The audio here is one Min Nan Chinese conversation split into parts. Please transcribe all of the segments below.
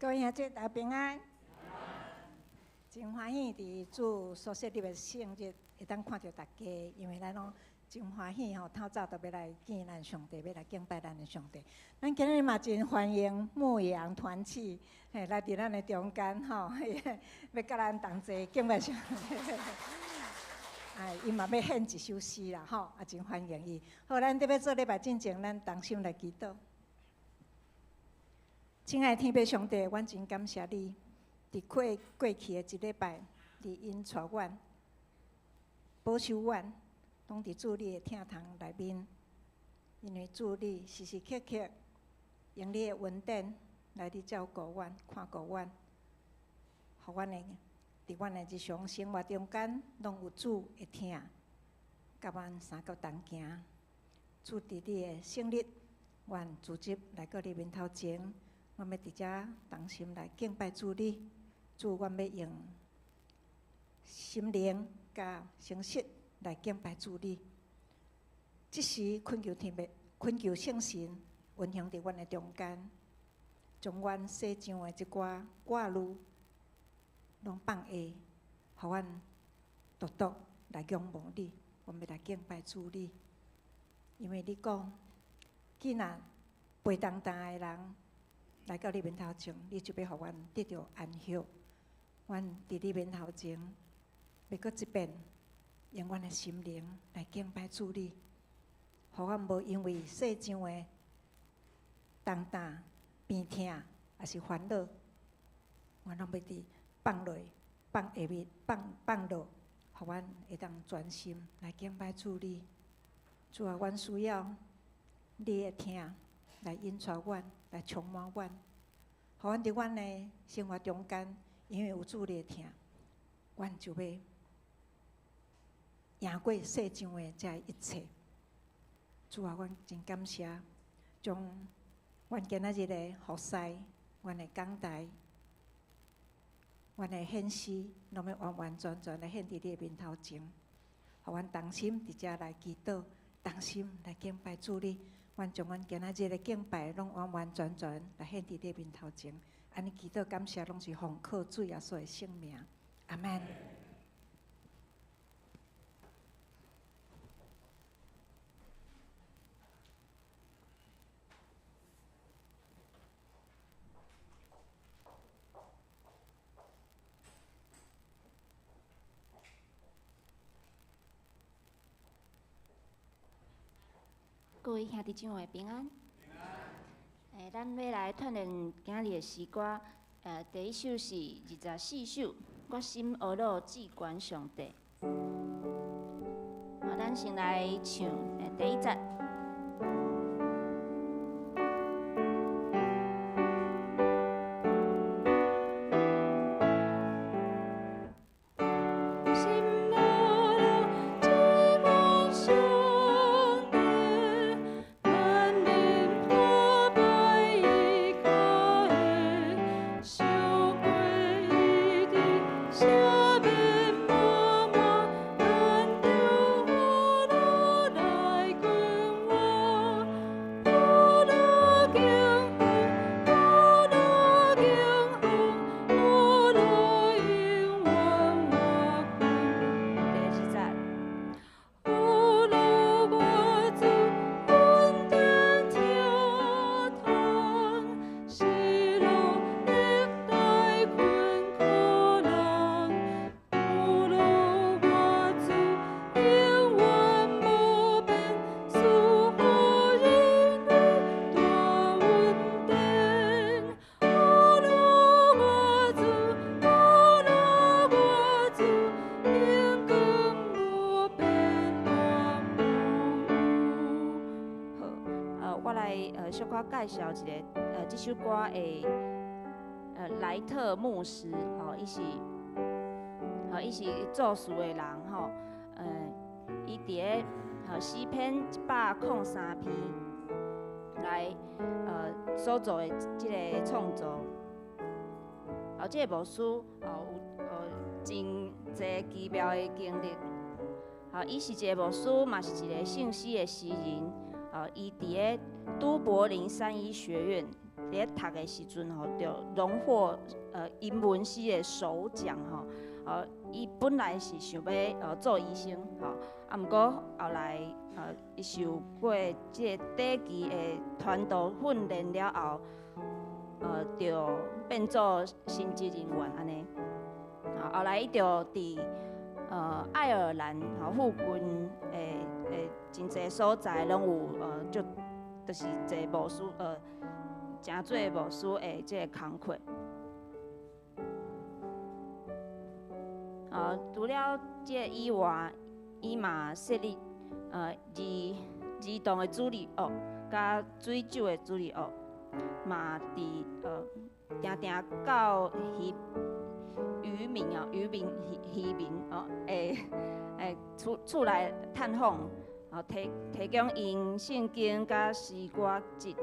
各位兄弟大家平安，真歡喜佇主所設立的聖日會當看著大家，因為咱攏真歡喜吼，透早就欲來見咱上帝，欲來敬拜咱的上帝。咱今日嘛真歡迎牧羊團契，嘿，來佇咱的中間吼，欲佮咱同齊敬拜上帝。哎，伊嘛欲獻一首詩啦，吼，啊，真歡迎伊。好，咱佇欲做禮拜進前，咱同心來祈禱。親愛的天父上帝，阮真感謝你，佇過過去的一禮拜，你引帶阮、保守阮，攏佇主你的疼痛內面。因為主你時時刻刻用你的恩典來佇照顧阮、看顧阮，予阮的佇阮的日常生活中間，攏有主的疼，佮阮相佮同行。主佇你的聖日，阮組織來到你面頭前。阮欲佇遮同心來敬拜主你，主，阮欲用心靈佮誠實來敬拜主你。這時懇求天父，懇求聖神運行佇阮的中間，將阮世上的這寡掛慮攏放下，予阮獨獨來仰望你。阮欲來敬拜主你，因為你講，既若背重擔的人來到你面頭前，你就欲予阮得著安息。阮佇你面頭前，欲閣一遍用阮的心靈來敬拜主你，予阮無因為世上的重擔、病痛，抑是煩惱，阮攏欲佇放落、放下面、放放落，予阮會當專心來敬拜主你。主啊，阮需要你的疼來引帶阮，來充滿阮，予阮佇阮的生活中間，因為有主你的疼，阮就欲贏過世上的這一切。主啊，阮真感謝，將阮今仔日的服侍、阮的講台、阮的獻詩，攏欲完完全全來獻佇你的面頭前，予阮同心佇遮來祈禱，同心來敬拜主你。阮將阮今仔日的敬拜，攏完完全全來獻佇你面頭前。按呢祈禱感謝，攏是奉靠主耶穌的聖名。阿們。各位兄弟姊妹平安。咱欲來鍛鍊今日的詩歌，第一首是24首，我心呵咾至懸上帝。好，咱先來唱第一節。介紹一个，這首歌的，萊特牧師，吼，伊是，吼，伊是作詞的人，吼，伊佇咧，吼，詩篇103篇來，所做的這个創作，哦，這个牧師，哦，有，真濟奇妙的經歷，吼，伊是一个牧師，嘛是一个聖詩的詩人，哦，伊佇咧都柏林三一學院伫咧讀的時陣吼，就榮獲英文詩的首獎吼。伊本來是想欲做醫生吼，啊，毋過後來伊受過這個短期的傳道訓練了後，就變做神職人員按呢。後來伊就佇愛爾蘭吼附近的真濟所在，攏有就是坐牧師誠做牧師的這个工課。除了這个以外，伊嘛設立兒童的主日學，佮水酒的主日學，嘛佇定定到漁民哦，漁民哦，會厝內探訪，提供𪜶聖經佮詩歌集，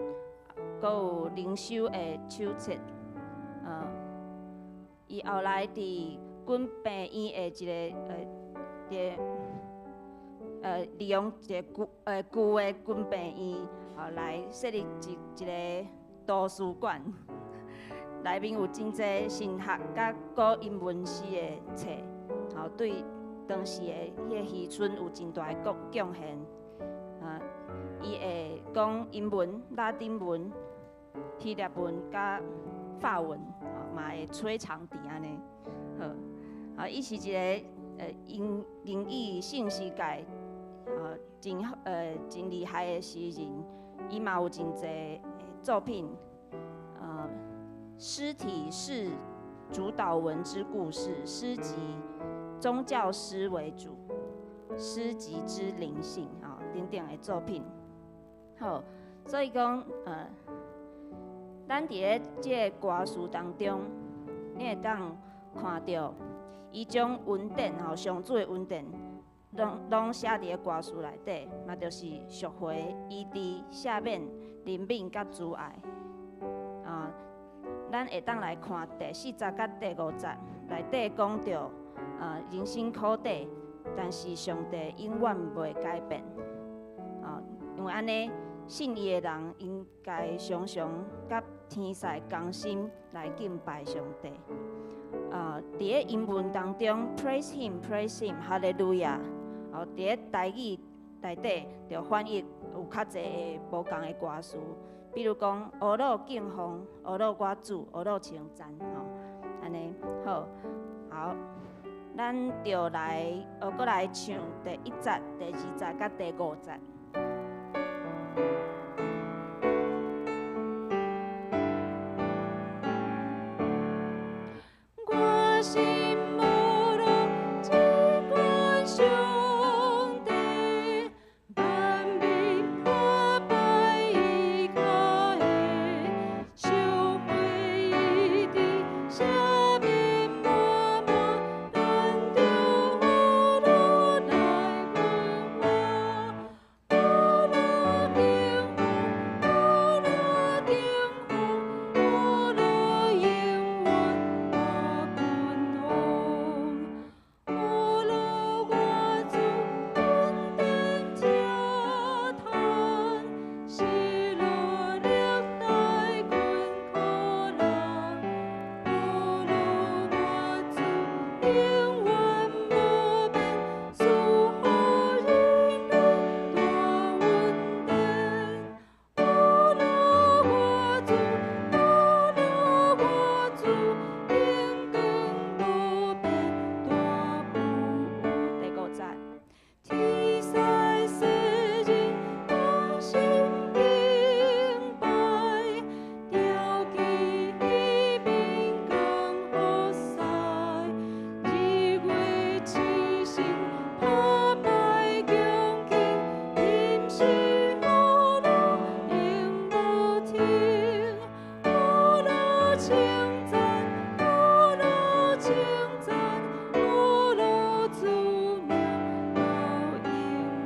閣有靈修的手冊。伊後來佇軍病院的一个利用一个舊的軍病院，來設立一个圖書館，內面有真濟神學佮古英文詩的冊，對當時的彼个漁村有真大的貢獻。伊會講英文、拉丁文、希臘文佮法文，嘛會吹長笛按呢。好，伊是一个英語聖詩界真厲害的詩人，伊嘛有真濟作品，詩體是主禱文之故事，詩集宗教詩為主，詩集之靈性啊等等的作品。好，所以講咱佇咧這个歌詞當中，你會當看著伊將恩典吼，上主的恩典，攏寫佇咧歌詞內底，嘛就是贖回、醫治、赦免、憐憫佮慈愛。啊，咱會當來看第四節佮第五節內底講著，人生苦短，但是上帝永遠袂改變。啊，因為按呢，信伊的人應該常常佮天使同心來敬拜上帝。佇咧英文當中，Praise Him，Praise Him，哈利路亞。佇咧台語內底就翻譯有較濟的無仝的歌詞，比如講，阿魯敬奉，阿魯我主，阿魯稱讚，吼，按呢好，好，咱就來，閣來唱第一節、第二節佮第五節。我心無路，只管上帝，萬民下拜伊跤下，受惠醫治，赦免滿滿，咱著阿魯來君王，阿魯敬奉，阿魯敬奉，阿魯永遠我君王，阿魯我主恩典徛嘆，失落歷代困苦人，阿魯我主永遠無變，賜予人類大恩典。阿魯我主，阿魯我主，永遠無變，大有第五節。天使世人同心敬拜，調起移民降雨賽，日月七星拍擺恭敬，臨時阿魯永無停，阿魯稱讚，阿魯稱讚，阿魯主名到永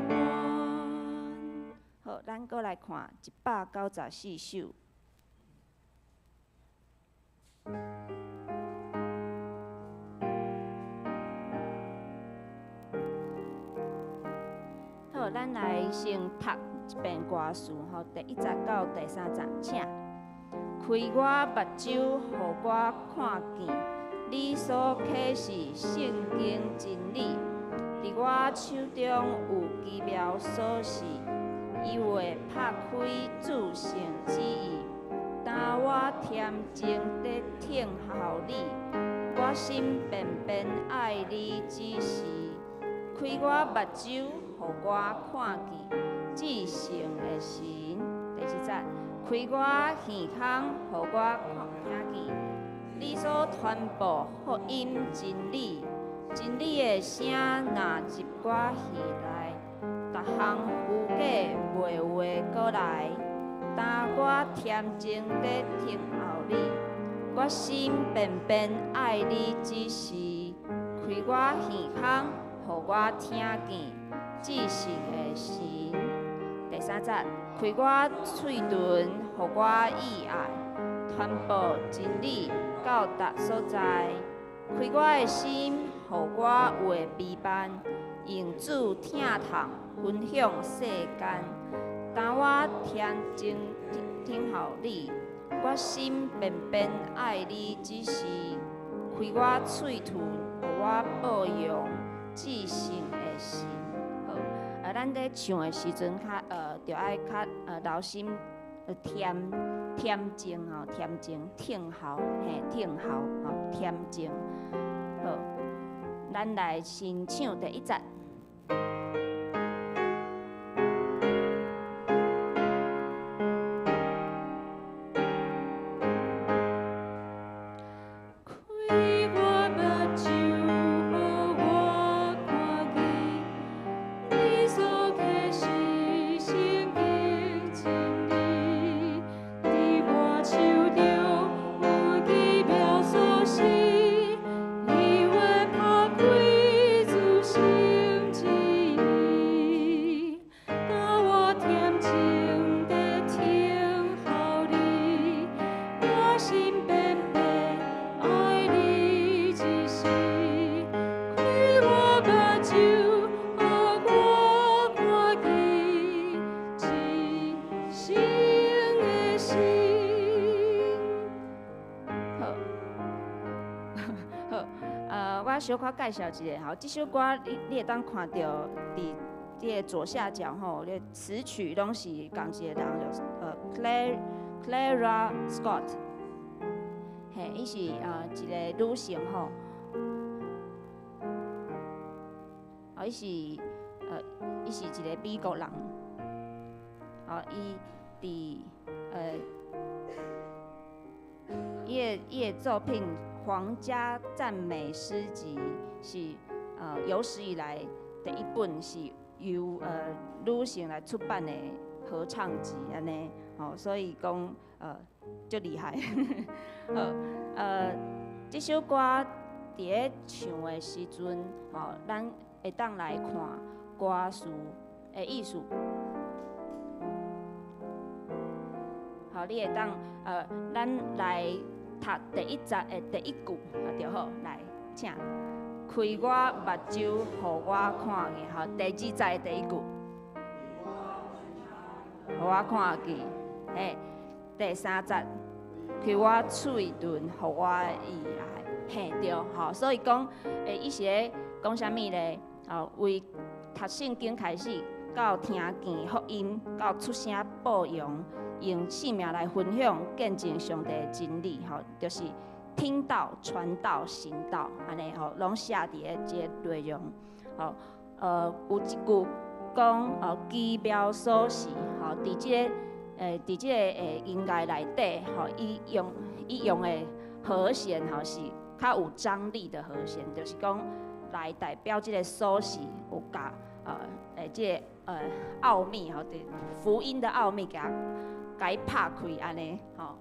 遠。好，咱閣來看194首。好，咱來先讀一遍歌詞，吼，第一節到第三節，請。開開我目睭，予我看見你所啟示聖經真理。佇我手中有奇妙鎖匙，伊會拍開至聖旨意。當我恬靜佇等候你，我心便便愛你之時，開我目睭，予我看見至聖的神。第二節，開我耳孔，予我聽見你所傳播福音真理。真理的聲若入我耳內，逐項虛假袂話閣來。當我恬靜佇等候你，我心便便愛你之時，開我耳孔，予我聽見至聖的神。第三節，開我喙唇，予我意愛，傳播真理到達所在。開我的心，予我有會悲憫，用主疼痛分享世間。當我恬靜等候你，我心便便愛你之時，開我喙唇，予我報揚至聖的神。好，咱咧唱的時陣，較著愛較留心恬恬靜吼，恬靜聽候，嘿，聽候吼，恬靜。好，咱來先唱第一節。開我目睭，予我看見你所啟示聖經真理。佇我手中有奇妙鎖匙，伊會拍開至聖旨意。當我恬靜佇等候你，我心便便愛你之時，開我目睭，予我看見至聖的神。好，好，我小可介紹一下吼，這首歌你會當看著佇這个左下角吼，這詞曲攏是仝一个人，就是Clara Scott，嘿，伊是一个女性吼，哦，伊是一个美國人，哦，伊佇伊的作品《皇家讚美詩集》是有史以來第一本是由女性來出版的合唱集，按呢，吼，所以講足厲害。好，這首歌佇咧唱的時陣，吼，咱會當來看歌詞的意思。好，你會當咱來讀第一節的第一句，就好，來，請開我目睭，予我看見。好，第二節的第一句，予我看見。嘿，第三節，開我喙唇，予我意愛。嘿，對，吼，所以講，伊是咧講啥物咧？哦，為讀聖經開始，到聽見福音，到出聲報揚，用生命來分享見證上帝的真理，吼，就是聽道、傳道、行道，按呢吼，攏寫佇咧這个內容。吼，有一句講，奇妙鎖匙，吼，佇這个音樂內底，吼，伊用的和弦，吼，是較有張力的和弦，就是講來代表這个鎖匙有共這个奧秘，吼，福音的奧秘，共伊拍開按呢，吼。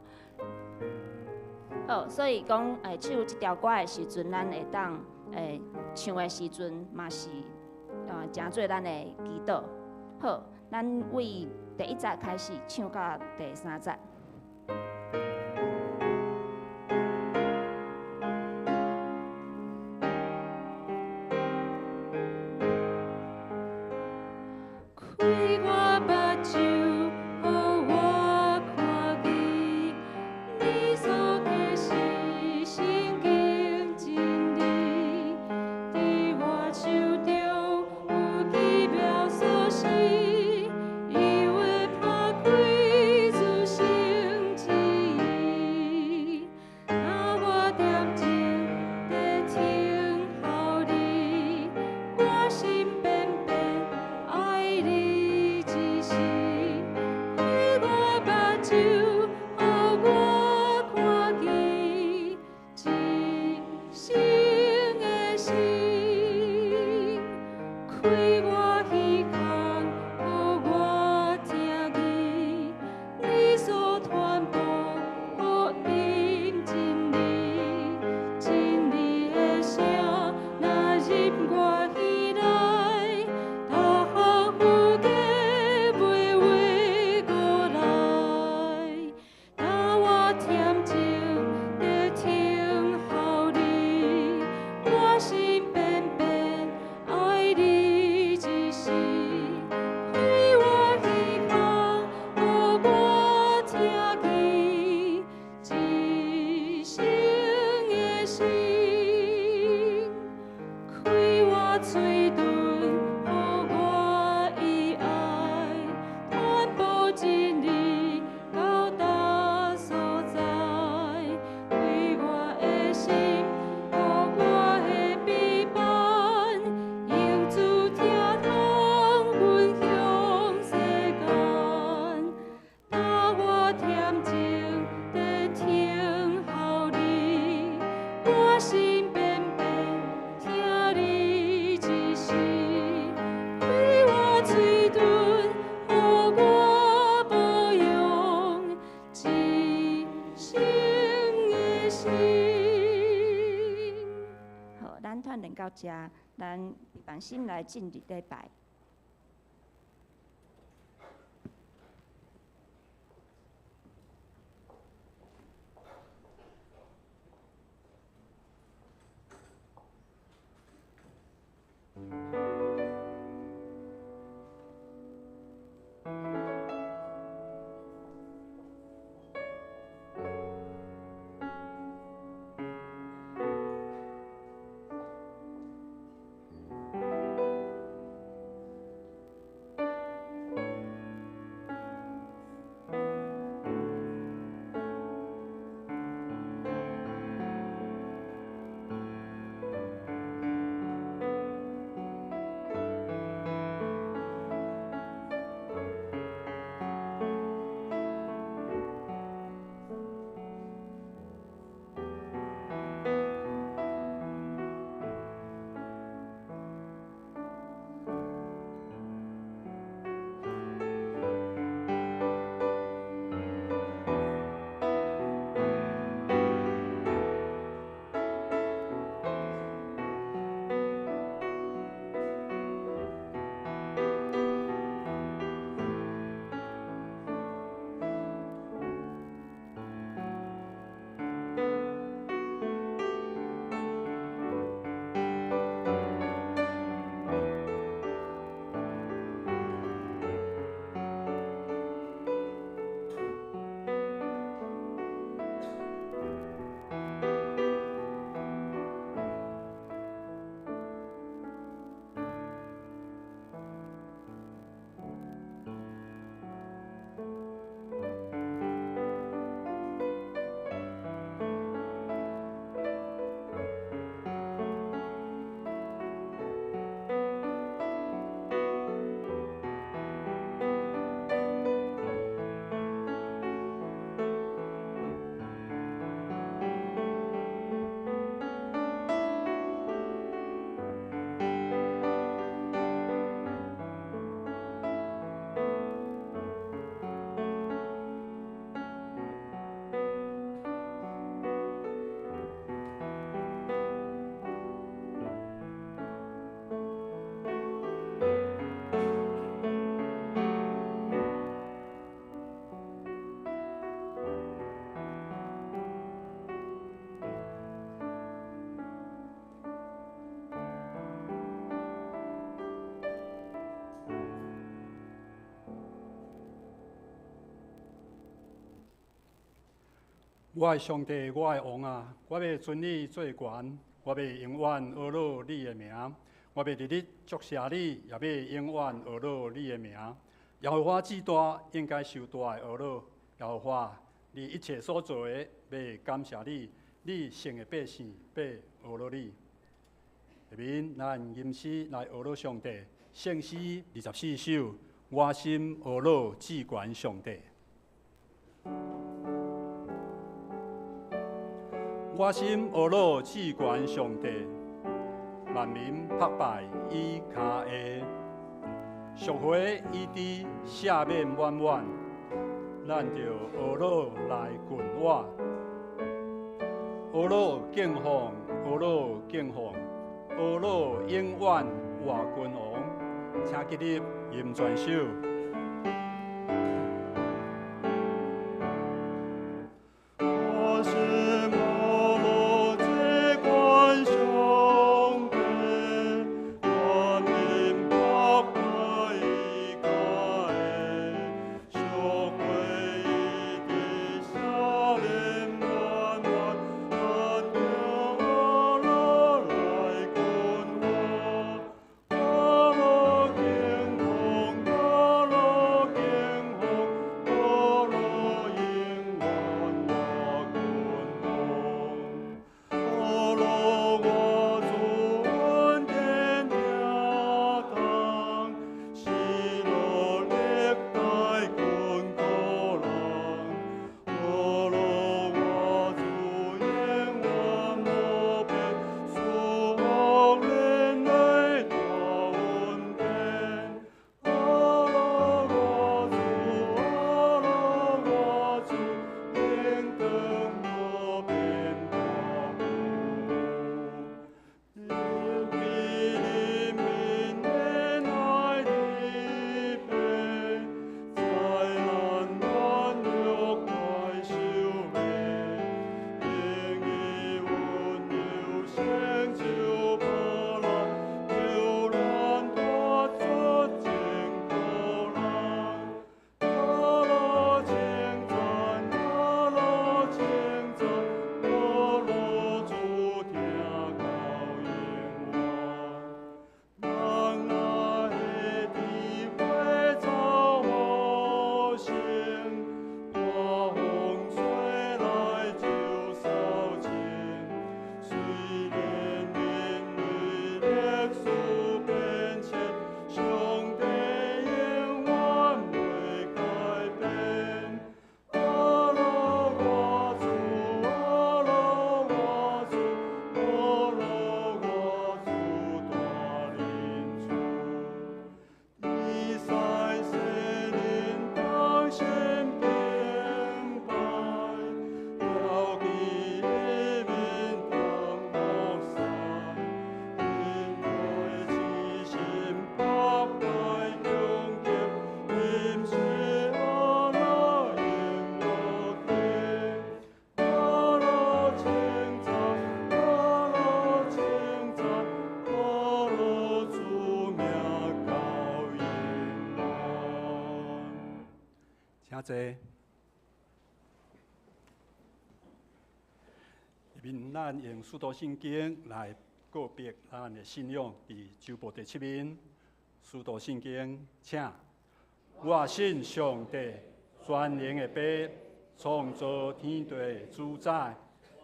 好，所以講，唱這條歌的時陣，咱會當，唱的時陣嘛是，誠做咱的祈禱。好，咱為第一節開始唱到第三節。開我目睭，予我看見你喙唇，予我以愛，傳播真理到達所在，開我的心，予我的臂膀，用主疼痛分享世間，踏我恬靜地聽候你，我心變變聽你指示，開我喙唇，予我保養一生的心。好，咱團練到遮，咱放心來進入禮拜。我的上帝，我的王啊，我欲尊你做懸，我欲永遠呵咾你的名，我欲日日祝謝你，也欲永遠呵咾你的名。耶和華至大，應該受大的呵咾。耶和華，你一切所做的，欲感謝你；你聖的百姓，欲呵咾你。下面咱吟詩來呵咾上帝，聖詩24首，我心呵咾至懸上帝。我心呵咾至懸上帝，萬民拍敗伊跤下，贖回伊的赦免滿滿，咱著呵咾來近我，呵咾敬奉，呵咾敬奉，呵咾永遠活君王，請起立吟全首。我坐。下面咱用使徒信經來告白咱的信仰，佇周報第七面，使徒信經，請。我信上帝，全能的父，創造天地的主宰。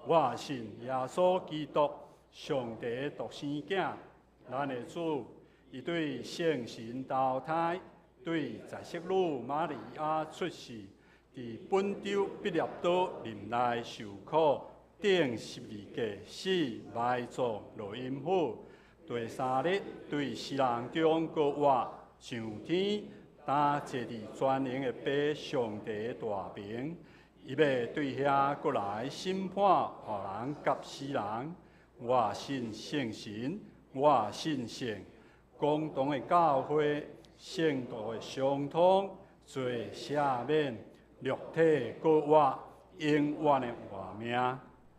我信耶穌基督，上帝的獨生囝，咱的主，伊對聖神投胎，對在聖女瑪利亞出世，佇本丟彼拉多任內受苦，釘十字架死，埋葬，落陰府，第三日對死人中閣活，上天，擔坐佇全能的父上帝的大爿，伊欲對遐閣來審判活人佮死人。我信聖神，我信聖公同的教會，聖徒的相通，罪赦免，肉體閣活，永遠的活命。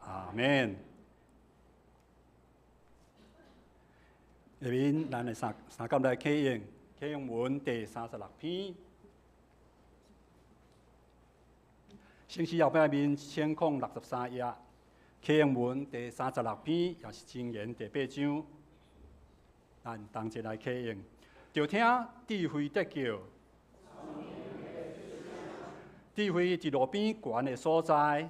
阿們。下面咱來三三甲來啟用啟用文第36篇，聖詩後壁面1063頁，啟用文第三十六篇，也是箴言第八章，咱同齊來啟用，著聽智慧得救，智慧佇路邊懸的所在，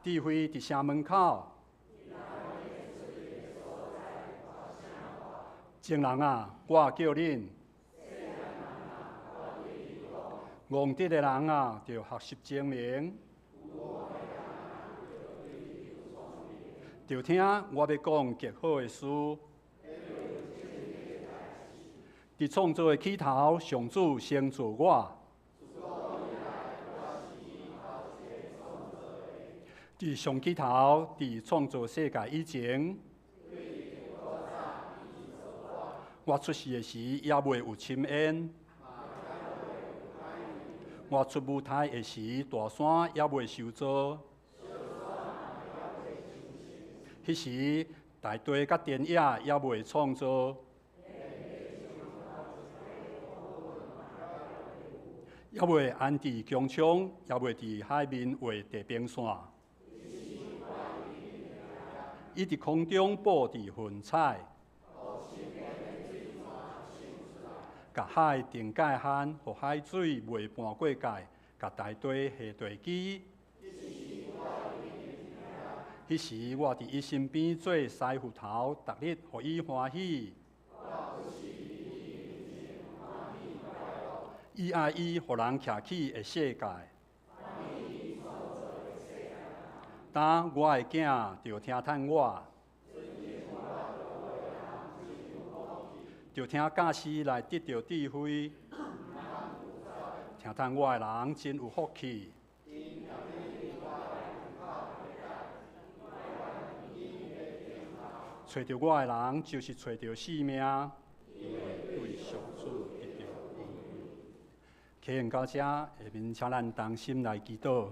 智慧佇城門口。眾人啊，我叫恁；戇直的人啊，著學習精明，著聽我欲講極好的事。佇創造的起頭，上主先造我。佇上起頭，佇創造世界以前，我出世的時，猶未有深淵；我出母胎的時，大山猶未受造。彼時，大地佮田野猶未創造，猶未安置穹蒼，猶未佇海面畫地平線。伊佇空中布置雲彩，共海定界限，予海水袂漫過界，共大地下地基。彼時我佇伊身邊做師傅頭，逐日予伊歡喜。伊愛伊予人徛起的世界。當我的囝著聽趁我，著聽教師來得著智慧，聽趁我的人真有福氣。揣著我的人，就是揣著性命。對上主得著恩惠。啟用到這，下面請咱同心來祈禱。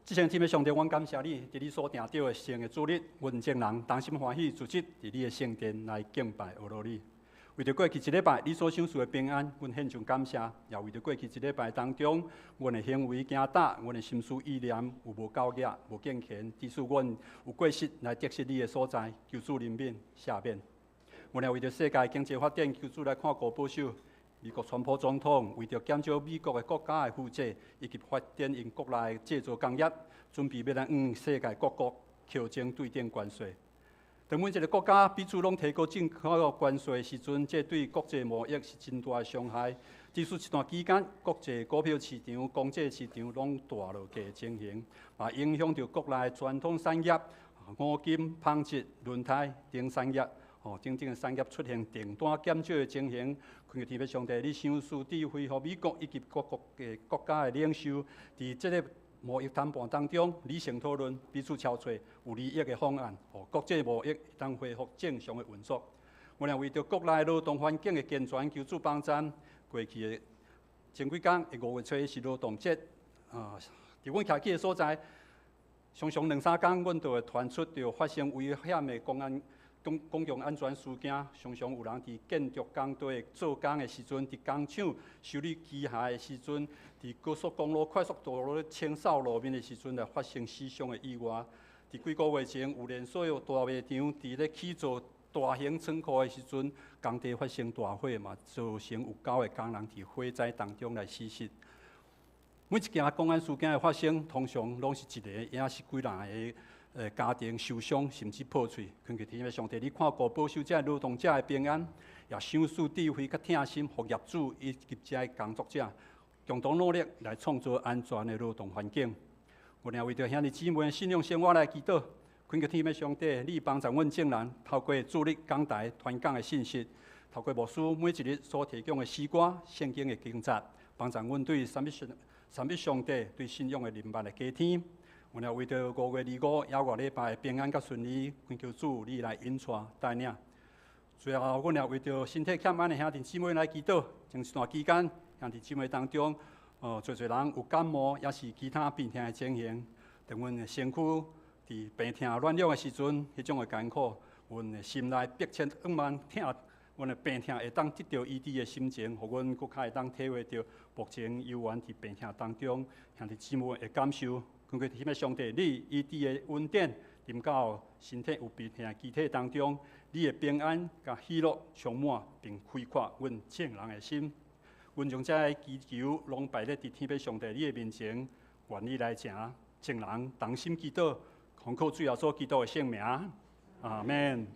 至聖天的上帝，阮感謝你，佇你所定著的聖的主日，阮眾人同心歡喜，聚集佇你的聖殿來敬拜阿羅你。為著過去一禮拜你所賞賜的平安，阮獻上感謝；也為著過去一禮拜當中，阮的行為行踏，阮的心思意念有無夠額、無健全，致使阮有過失來得失你的所在，求主憐憫、赦免。阮也為著世界經濟發展，求主來看顧保守。美國川普總統為著減少美國的國家的負債，以及發展𪜶國內製造工業，準備欲來向世界各國課徵對等關稅。當每一个國家彼此攏提高進口關稅的時陣，這對國際貿易是真大的傷害。致使這段期間，國際股票市場、公債市場攏大落價情形，嘛影響著國內傳統產業、五金、紡織、輪胎等產業。吼，等等的產業出現訂單減少的情形，懇求天父上帝，你賞賜智慧，予美國以及各國的國家的領袖，佇這个貿易談判當中理性討論，彼此敲揣有利益的方案，予國際貿易會當恢復正常的運作。阮也為著國內勞動環境的健全，求主幫贊。過去的前幾工的5月初一是勞動節，啊，佇阮徛起的所在，常常兩三工，阮就會傳出著發生危險的公安。公共安全事件，常常有人佇建築工地做工的時陣，佇工廠修理機械的時陣，佇高速公路、快速道路咧清掃路面的時陣來發生死傷的意外。佇幾个月前，有連鎖大賣場佇咧起造大型倉庫的時陣，工地發生大火嘛，造成有9个工人佇火災當中來死亡。每一件公安事件的發生，通常攏是一个，也是幾若个家庭受傷，甚至破碎。懇求天父上帝，你看顧保守這勞動者的平安，也賞賜智慧佮疼心，予業主以及這工作者共同努力來創造安全的勞動環境。阮也為著兄弟姊妹的信仰生活來祈禱，懇求天父上帝，你幫助阮眾人透過主日講台傳講的信息，透過牧師每一日所提供的詩歌、聖經的經節，幫助阮對三一上帝對信仰的認識的加添。阮也為著5月25抑外禮拜的平安佮順利，懇求主你來引帶帶領。最後，阮也為著身體欠安的兄弟姊妹來祈禱。前一段期間，兄弟姊妹當中，濟濟人有感冒，抑是其他病痛的情形。當阮的身軀佇病痛軟弱的時陣，彼種的艱苦，阮的心內迫切渴望疼，阮的病痛會當得著醫治的心情，予阮閣較會當體會著目前猶原佇病痛當中兄弟姊妹的感受。懇求天父上帝，你醫治的恩典臨到身體有病痛的肢體當中，你的平安佮喜樂充滿，並開闊阮眾人的心。阮將這个祈求攏擺咧佇天父上帝你的面前，願你來成，眾人同心祈禱，奉靠主耶穌基督的聖名，阿們。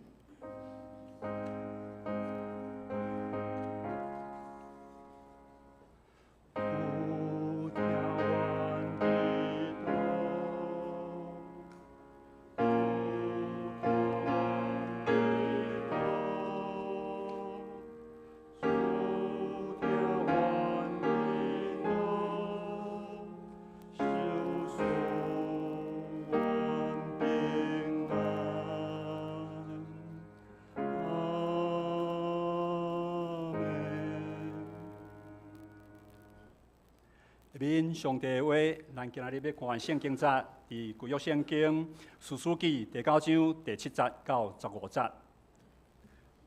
面上帝的話，咱今仔日欲看聖經節，佇舊約聖經士師記第九章第7節到15節。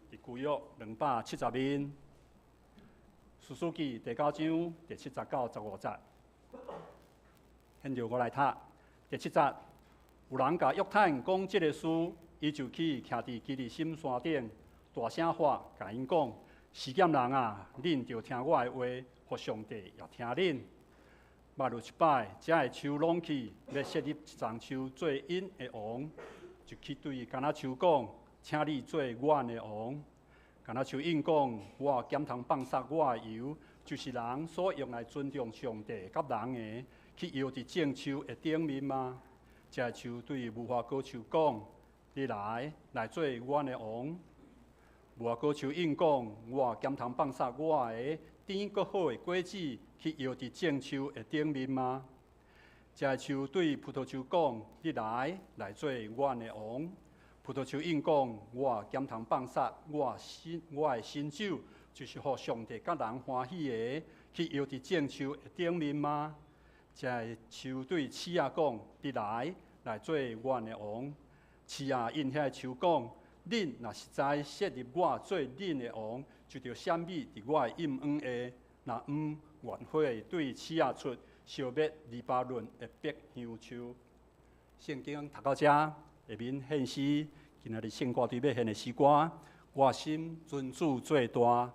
佇舊約270面，士師記第九章第7節到15節。現在我來讀第7節，有人共約坦講這个事，伊就去徛佇基利心山頂，大聲喊，共𪜶講：示劍人啊，恁著聽我的話，予上帝也聽恁。捌有一擺，遮个樹攏去，欲設立一叢樹做𪜶的王，就去對橄欖樹講：請你做阮的王。橄欖樹應講：我敢通放殺我的油，就是人所用來尊重上帝佮人的，去搖佇眾樹的頂面嗎？遮个樹對無花果樹講：你來，來做阮的王。無花果樹應講：我敢通放殺我的甜閣好的果子，去搖佇眾樹的頂面嗎？遮个樹對葡萄樹講：你來，來做阮的王。葡萄樹應講：我敢通放殺我的新酒，就是予上帝佮人歡喜的，去搖佇眾樹的頂面嗎？遮个樹對刺仔講：你來，來做阮的王。刺仔應遐个樹講：恁若實在設立我做恁的王，就著閃避佇我的蔭蔭下。若毋，願火對刺仔出，燒滅黎巴嫩的百香樹。聖經讀到遮，下面獻詩，今仔日聖歌隊欲獻的詩歌，我心尊主最大。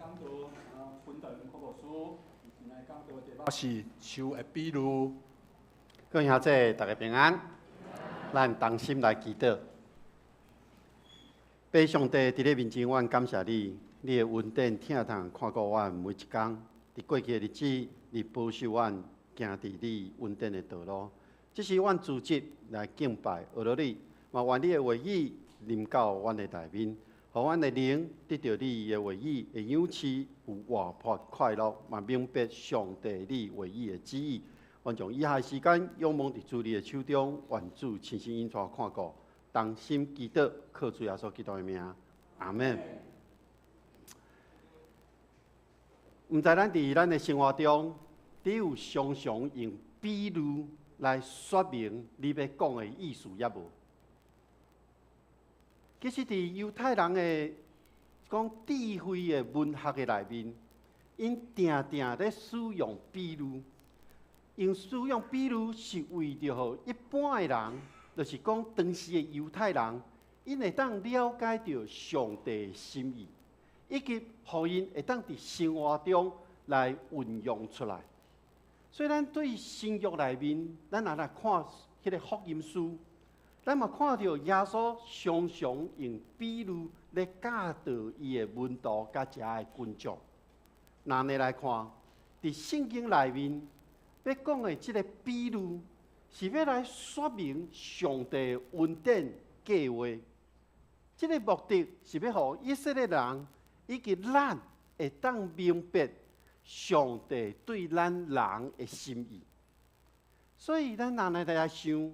講道，昆德柯牧師，今日講道題目是樹的比喻。各位兄弟，大家平安。咱同心來祈禱。父上帝佇你面前，阮感謝你，你的恩典疼痛看顧阮每一工。佇過去的日子，你保守阮行佇你恩典的道路。這是阮組織來敬拜阿羅你，嘛願你的話語臨到阮的內面，予阮的靈得著你的話語的養飼，有活潑快樂，嘛明白上帝你話語的旨意。願將以下的時間仰望佇主你的手中，願主親身引帶看顧，同心祈禱，靠主耶穌基督的名，阿門。毋知咱佇咱的生活中，你有常常用比喻來說明你欲講的意思抑無？其實，佇猶太人的講智慧的文學的內面，𪜶定定咧使用比喻。用使用比喻是為著予一般的人，就是講當時的猶太人，𪜶會當了解著上帝的心意，以及予𪜶會當佇生活中來運用出來。所以，咱對新約內面，咱若來看彼个福音書，咱嘛看著耶穌常常用比喻來教導伊的門徒佮遮的群眾。若按呢來看，佇聖經內面欲講的這个比喻，是欲來說明上帝恩典計劃。這个目的是欲予以色列人以及咱會當明白上帝對咱人的心意。所以，咱若來來想，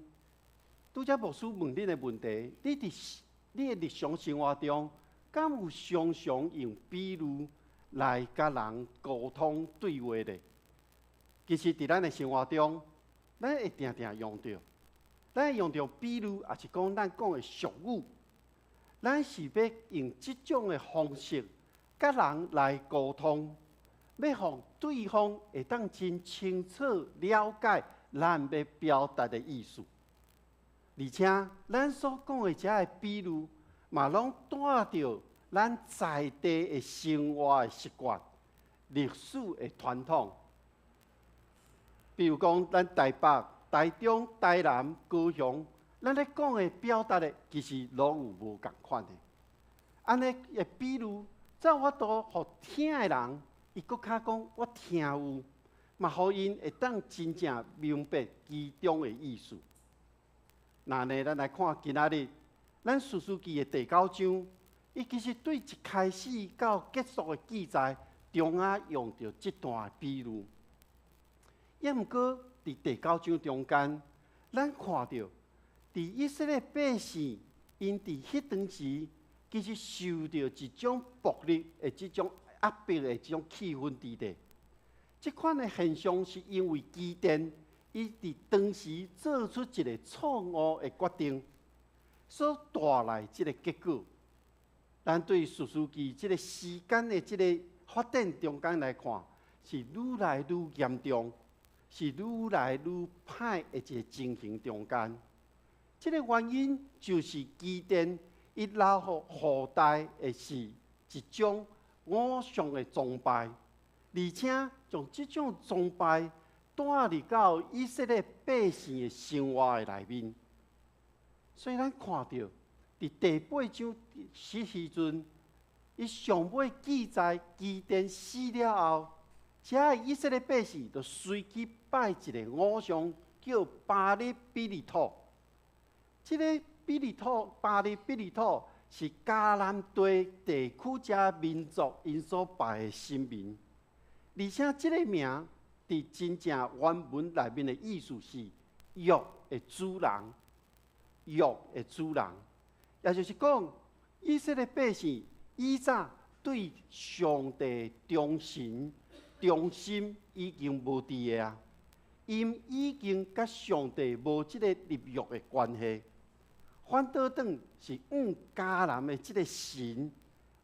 拄才牧師問恁的問題，你佇你的日常生活中，敢有常常用比喻來佮人溝通對話咧？其實，佇咱的生活中，咱會定定用著，咱會用著比喻，抑是講咱講的俗語，咱是欲用這種的方式佮人來溝通，欲予對方會當真清楚了解咱欲表達的意思。而且，咱所講的這个比喻，嘛攏帶著咱在地的生活的習慣、歷史的傳統。比如講，咱台北、台中、台南、高雄，咱咧講的、表達的，其實攏有無仝款的。按呢的比喻，才有法度予聽的人，伊閣較講我聽有，嘛予𪜶會當真正明白其中的意思。若按呢，咱來看今仔日，咱士師記的第九章，伊其實對一開始到結束的記載，中間用著這段比喻。抑毋過，佇第九章中間，咱看著，佇以色列百姓，𪜶佇彼當時，其實受著一種暴力的這種壓迫的這種氣氛佇底。這款的現象是因為基甸伊佇當時做出一個錯誤的決定，所帶來這个結果。咱對士師記這个時間的這个發展中間來看，是愈來愈嚴重，是愈來愈歹的一个情形中間。這个原因就是基甸伊留予後代的是一種偶像的崇拜，而且將這種崇拜帶入到以色列百姓的生活的內面。所以咱看著佇第八章時時陣，伊上尾記載基甸死了後，遮以色列百姓就隨去拜一个偶像，叫巴力比利土。這个比利土、巴力比利土是迦南地地區遮民族𪜶所拜的神明，而且這个名佇真正原文內面的意思是約的主人，約的主人，也就是講以色列百姓以早對上帝忠誠、忠心已經無佇个啊，𪜶已經佮上帝無這个立約的關係，反倒轉是向迦南的這个神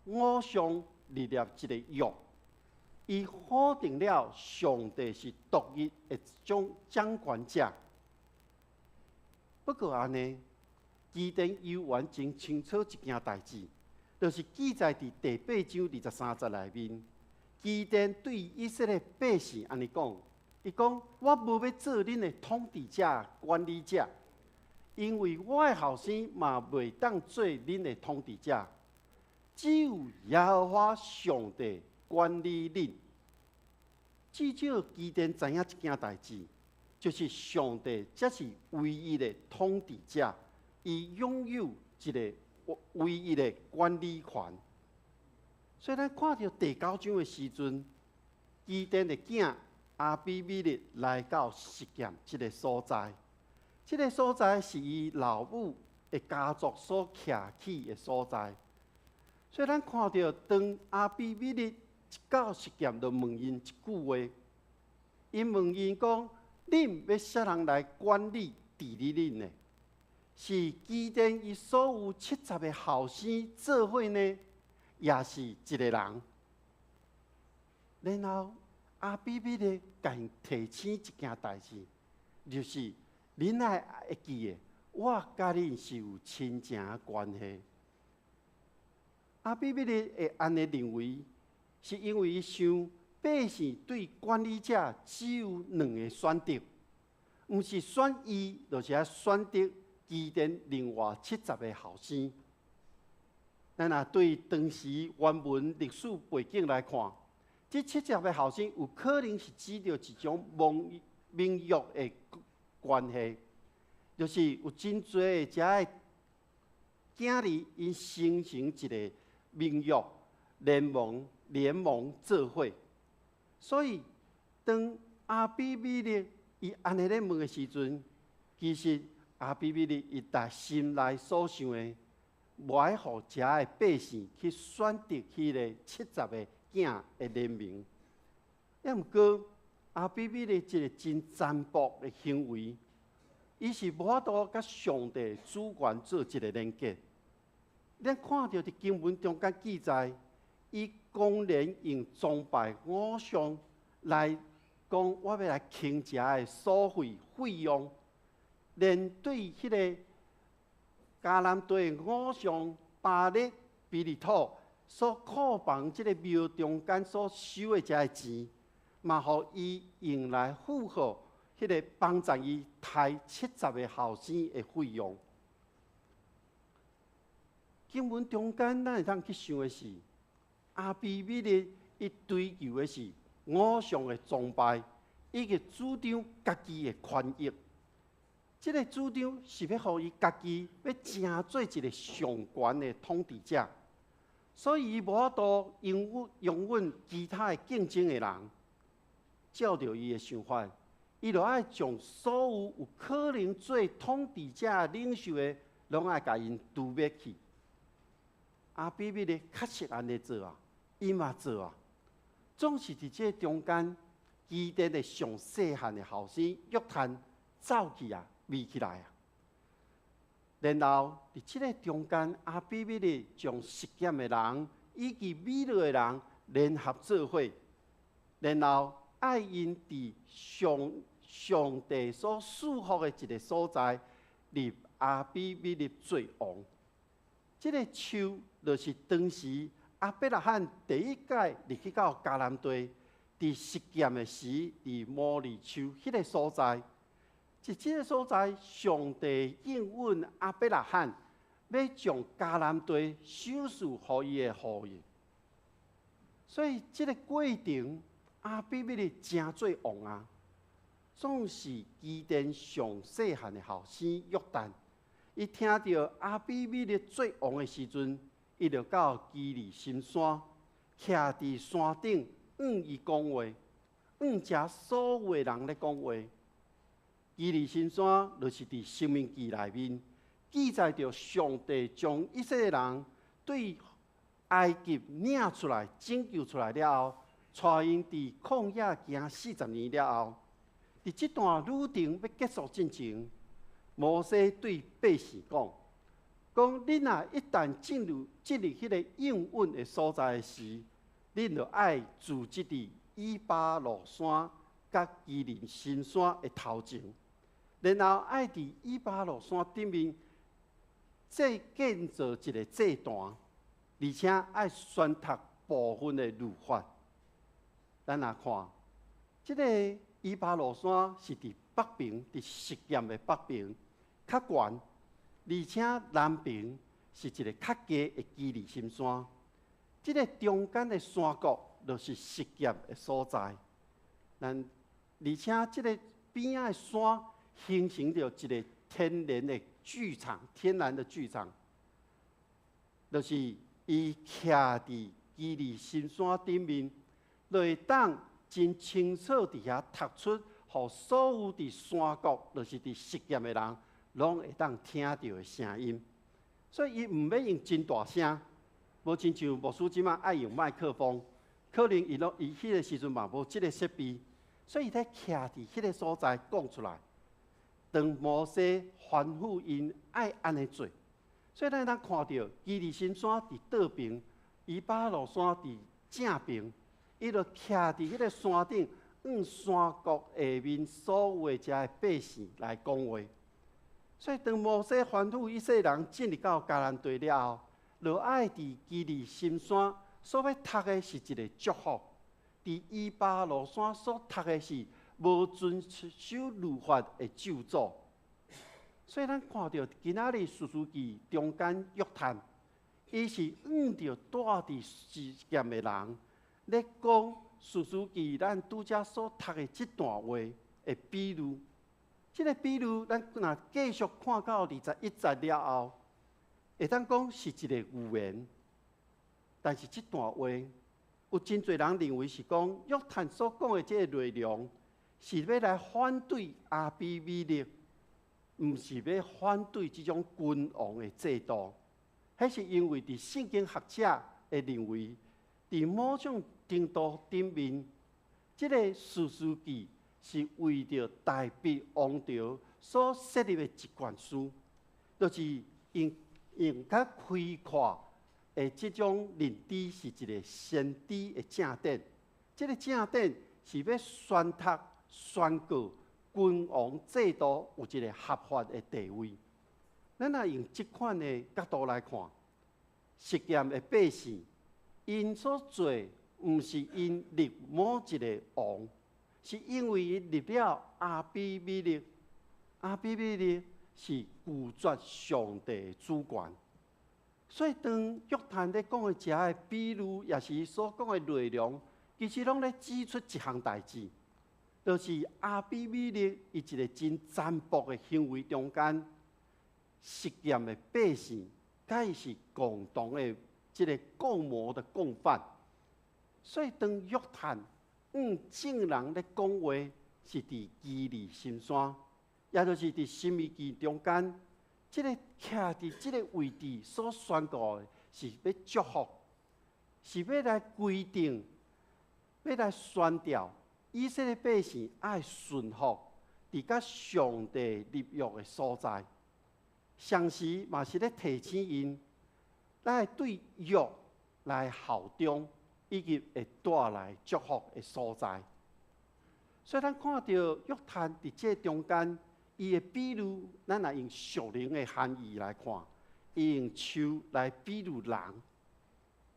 偶像立了一个約，伊否定了上帝是獨一的掌掌權者。不過按呢，基甸猶原真清楚一件代誌，就是記載佇第八章23節內面。基甸對以色列百姓按呢講，伊講：我無欲做恁的統治者、管理者，因為我的後生嘛袂當做恁的統治者，只有耶和華上帝管理恁。至少基甸知影一件代誌，就是上帝才是唯一的統治者，伊擁有一个唯一的管理權。所以咱看著第九章的時陣，基甸的囝亞比米勒來到示劍這个所在，這个所在是伊老母的家族所徛起的所在。所以咱看著當亞比米勒一到示劍，就問𪜶一句話，𪜶問𪜶講：恁欲啥人來管理治理恁呢？是基甸伊所有七十个後生做伙呢，抑是一个人？然後亞比米勒共𪜶提醒一件代誌，就是恁愛會記得，我佮恁是有親情關係。亞比米勒會按呢認為，是因為伊想百姓對管理者只有兩个選擇，毋是選伊，就是愛選擇基甸另外七十个後生。咱若對當時原文歷史背景來看，這七十个後生有可能是指著一種盟盟約的關係，就是有真濟遮的囝兒，𪜶形成一个盟約聯盟聯盟做伙。所以當亞比米勒伊按呢咧問的時陣，其實亞比米勒伊內心內所想的，無愛予遮的百姓去選擇彼个七十个囝的聯盟。抑毋過亞比米勒這个真殘暴的行為，伊是無法度佮上帝主權做一个連結。咱看著佇經文中間記載，伊公然用崇拜偶像來講，我欲來坑遮的所費費用，連對彼個迦南地偶像巴力比利土所庫房這个廟中間所收的遮个錢，嘛予伊用來付予彼个幫助伊刣七十个後生的費用。經文中間，咱會當去想的是，亞比米勒伊追求的是偶像的崇拜，以及主張家己的權益。這个主張是欲予伊家己欲成做一个上懸的統治者，所以伊無法度容容忍其他的競爭的人。照著伊的想法，伊就愛將所有有可能做統治者領袖的，攏愛共𪜶除滅去。亞比米勒確實按呢做啊，伊嘛做啊，總是佇這中間，基甸的上細漢的後生約坦走去啊，避起來啊。然後佇這个中間，亞比米勒將示劍的人以及米洛的人聯合做伙，然後愛𪜶佇上上帝所賜福的一个所在，立亞比米勒做王。這个樹就是當時亞伯拉罕第一擺入去到迦南地，佇示劍的時，佇摩利樹彼个所在。佇這个所在，上帝應允亞伯拉罕，欲將迦南地賞賜予伊的後裔。所以這个過程，亞比米勒成做王啊，總是基甸上細漢的後生約坦。伊聽著亞比米勒做王的時陣，伊就到基利心山，徛佇山頂，向伊講話，向遮所有的人咧講話。基利心山就是佇申命記內面記載著上帝將以色列人對埃及領出來、拯救出來了後，帶𪜶佇曠野行四十年了後，佇這段旅程欲結束進前，摩西對百姓講：講恁若一旦進入彼个應允的所在時，恁就愛駐紮佇以巴路山佮基利心山的頭前，然後愛佇以巴路山頂面再建造一个祭壇，而且愛宣讀部分的律法。咱來看，這个以巴路山是佇北爿，佇示劍的北爿較懸，而且南爿是一个較低的基利心山。這个中間的山谷就是示劍的所在。咱而且這个邊仔的山形成著一个天然的劇場，天然的劇場，就是伊徛佇基利心山頂面，就會當真清楚佇遐讀出，予所有佇山谷，就是佇示劍的人，攏會當聽著的聲音。所以伊毋免用真大聲，無親像牧師這擺愛用麥克風，可能伊攏伊彼个時陣嘛無這个設備，所以伊咧徛佇彼个所在講出來。當摩西吩咐𪜶愛按呢做，所以咱會當看著基利心山佇倒爿，以巴路山佇正爿，伊就徛佇彼个山頂，向山谷下面所有的遮个百姓來講話。所以當摩西吩咐以色列人進入到迦南地了後，就愛佇基利心山所欲讀的是一個祝福，佇以巴路山所讀的是無遵守律法的咒詛。所以咱看著今仔日士師記中間約坦，伊是向著住佇示劍的人咧講士師記咱拄才所讀的這段話的比喻。這个比喻，咱若繼續看到21節了後，會當講是一个預言。但是這段話有真濟人認為是講約坦所講的這个內容，是欲來反對亞比米勒，毋是欲反對這種君王的制度。彼是因為佇聖經學者會認為，佇某種程度頂面，這个士師記是為著大衛王朝所設立的一卷書，就是用用較開闊的這種認知是一个先知的正典。這个正典是欲宣讀宣告君王制度有一个合法的地位。咱若用這款的角度來看，示劍的百姓，𪜶所做毋是𪜶立某一个王，是因為𪜶立了亞比米勒。亞比米勒是拒絕上帝的主權，所以當約坦咧講的這个比喻，抑是所講的內容，其實攏咧指出一項代誌，就是亞比米勒伊一个真殘暴的行為中間，示劍的百姓，佮伊是共同的這个共謀的共犯。所以當約坦向眾人咧講話，是佇基利心山，也就是佇申命記中間，這个徛佇這个位置所宣告的，是欲祝福，是欲來規定，欲來宣調以色列百姓愛順服佇佮上帝立約的所在，同時嘛是咧提醒𪜶，來對約來效忠，以及會帶來祝福的所在。所以咱看著約坦佇這中間，伊的比喻，咱若用屬靈的含義來看，伊用樹來比喻人，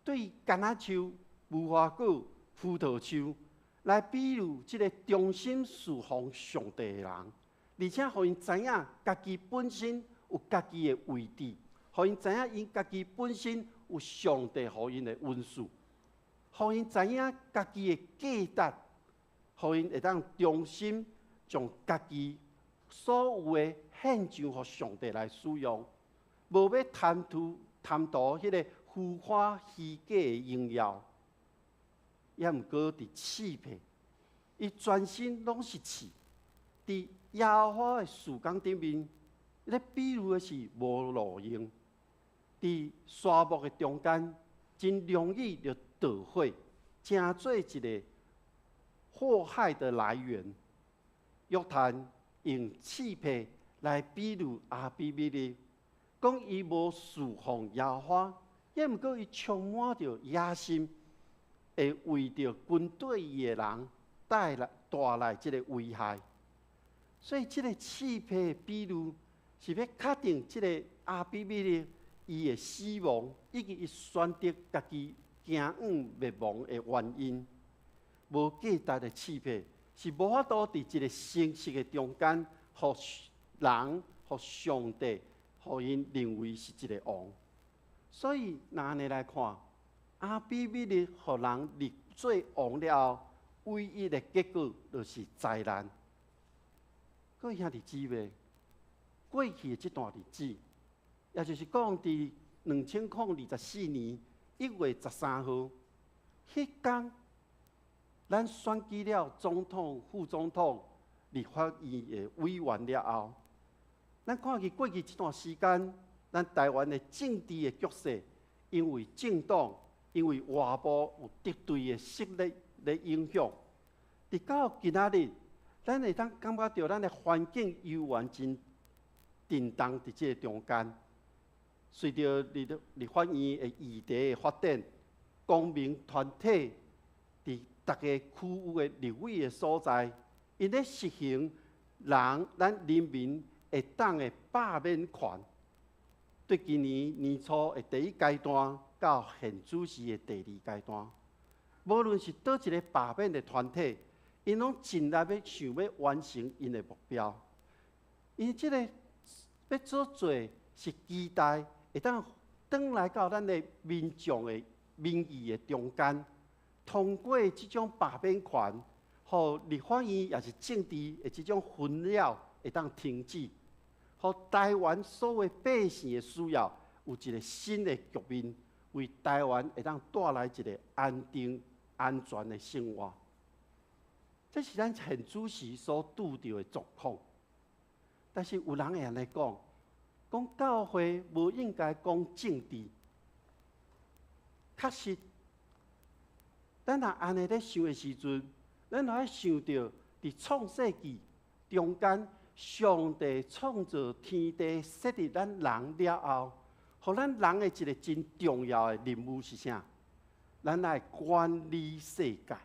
對橄欖樹、無花果、葡萄樹來比喻這个忠心事奉上帝的人，而且予𪜶知影家己本身有家己的位置，予𪜶知影𪜶家己本身有上帝予𪜶的恩賜，予𪜶知影家己的價值，予𪜶會當忠心將家己所有的獻上予上帝來使用，無欲貪圖貪圖彼个浮華虛假的榮耀。抑毋過佇刺皮，伊全身攏是刺。佇耶和華的事工頂面，咧比喻的是無路用。佇沙漠的中間，真容易就著火，成做一个禍害的來源。約坦用刺皮來比喻亞比米勒，講伊無事奉耶和華，抑毋過伊充滿著野心，會為著軍隊伊的人帶來這个危害。所以這个刺皮的比喻是欲確定這个亞比米勒伊的死亡，以及伊選擇家己行向滅亡的原因。無價值的刺帕，是無法度佇一个誠實的中間，予人、予上帝、予𪜶認為是一个王。所以，若按呢來看，亞比米勒予人立做王了後，唯一的結果就是災難。各位兄弟姊妹，過去的這段日子，也就是講佇2024年1月13號，彼工，咱選舉了總統、副總統、立法院的委員了後，咱看見過去這段時間，咱台灣的政治的局勢，因為政黨、因為外部有敵對的勢力咧影響，直到今仔日，咱會當感覺著咱的環境猶原真震動佇這个中間。隨著立法院的議題的發展，公民團體佇逐个區域的立委的所在，𪜶咧實行人咱人民會當的罷免權，對今年年初的第一階段到現此時的第二階段，無論是佗一个罷免的團體，𪜶攏盡力欲想欲完成𪜶的目標。𪜶這个欲做做是期待會當轉來到咱的民眾的民意的中間，通過這種罷免權，予立法院抑是政治的這種紛擾會當停止，予台灣所有百姓的需要有一个新的局面，為台灣會當帶來一个安定、安全的生活。這是咱現此時所拄著的狀況。但是有人會按呢講，講教會無應該講政治。確實，咱若按呢咧想的時陣，咱就愛想著佇創世紀中間，上帝創造天地、設立咱人了後，予咱人的一个真重要的任務是啥？咱愛管理世界，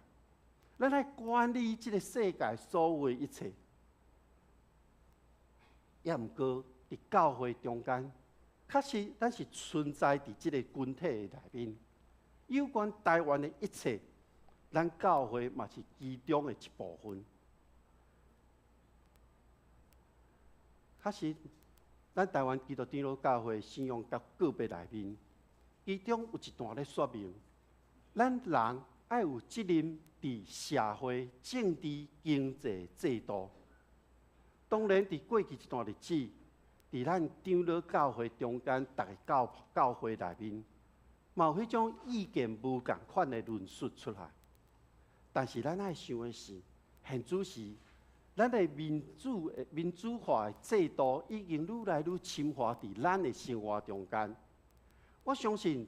咱愛管理這个世界所有的一切。抑毋過佇教會中間，確實咱是存在佇這个群體的內面。有關台灣的一切，咱教會嘛是其中的一部分。確實，咱台灣基督長老教會信仰佮告白內面，其中有一段咧說明，咱人愛有責任佇社會、政治、經濟制度。當然，佇過去這段日子，佇咱長老教會中間，逐个教會內面，嘛有彼種意見無仝款的論述出來。但是，咱愛想的是，現此時，咱的民主化的制度已經愈來愈深化佇咱的生活中間。我相信，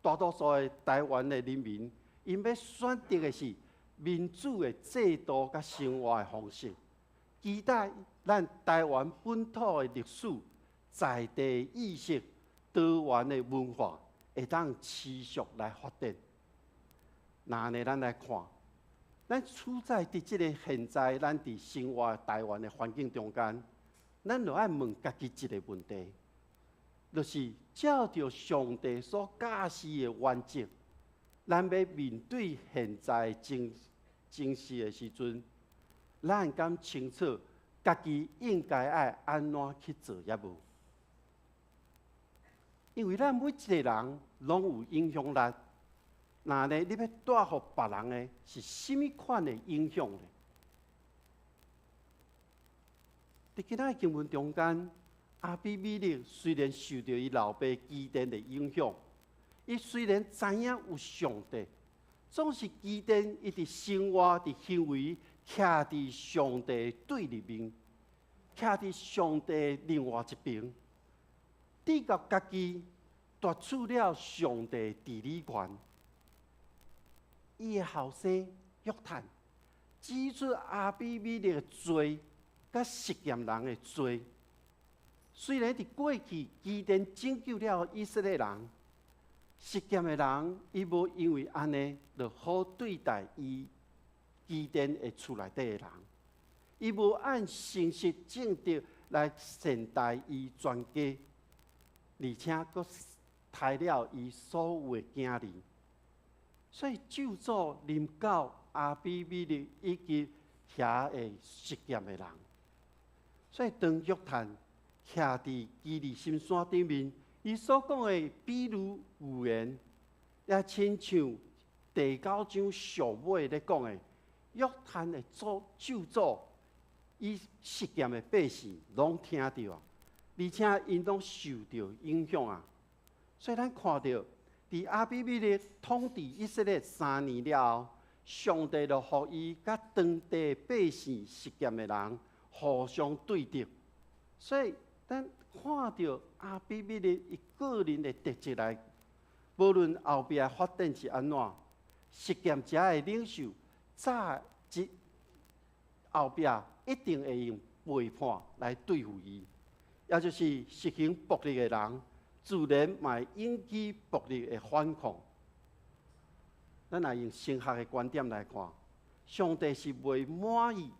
大多數的台灣的人民，𪜶欲選擇的是民主的制度佮生活的方式，期待咱台灣本土的歷史、在地意識、多元的文化，會當持續來發展。若按呢，咱來看，咱處在佇這个現在，咱佇生活台灣的環境中間，咱就愛問家己一个問題，就是照著上帝所教示的原則，咱欲面對現在情勢的時陣，咱敢清楚家己應該愛按怎去做抑無？因為咱每一个人攏有影響力。若呢，你欲帶予別人的是啥物款的影響呢？佇今仔經文中間，亞比米勒雖然受著伊老爸基甸的影響，伊雖然知影有上帝，總是基甸伊佇生活、佇行為，徛佇上帝對立面，徛佇上帝另外一邊，直到家己奪取了上帝治理權。伊的後生約坦指出亞比米勒的罪，佮示劍人的罪。雖然佇過去基甸拯救了以色列人，示劍的人伊無因為按呢就好對待伊基甸的厝內底的人，伊無按誠實正直來善待伊全家，而且閣刣了伊所有的囝兒。所以咒詛臨到亞比米勒以及遐个示劍的人。所以當約坦徛佇基利心山頂面，伊所講的比喻預言，也親像第九章上尾咧講的，約坦的祖咒詛，伊示劍的百姓攏聽著啊，而且𪜶攏受著影響啊。所以咱看著，佇亞比米勒統治以色列3年了後，上帝就予伊佮當地百姓示劍的人互相對敵。所以咱看著亞比米勒伊個人的特質來，無論後壁發展是按怎，示劍遮的領袖早一後壁一定會用背叛來對付伊，也就是實行暴力的人，自然嘛會引起暴力的反抗。咱若用神學的觀點來看，上帝是袂滿意、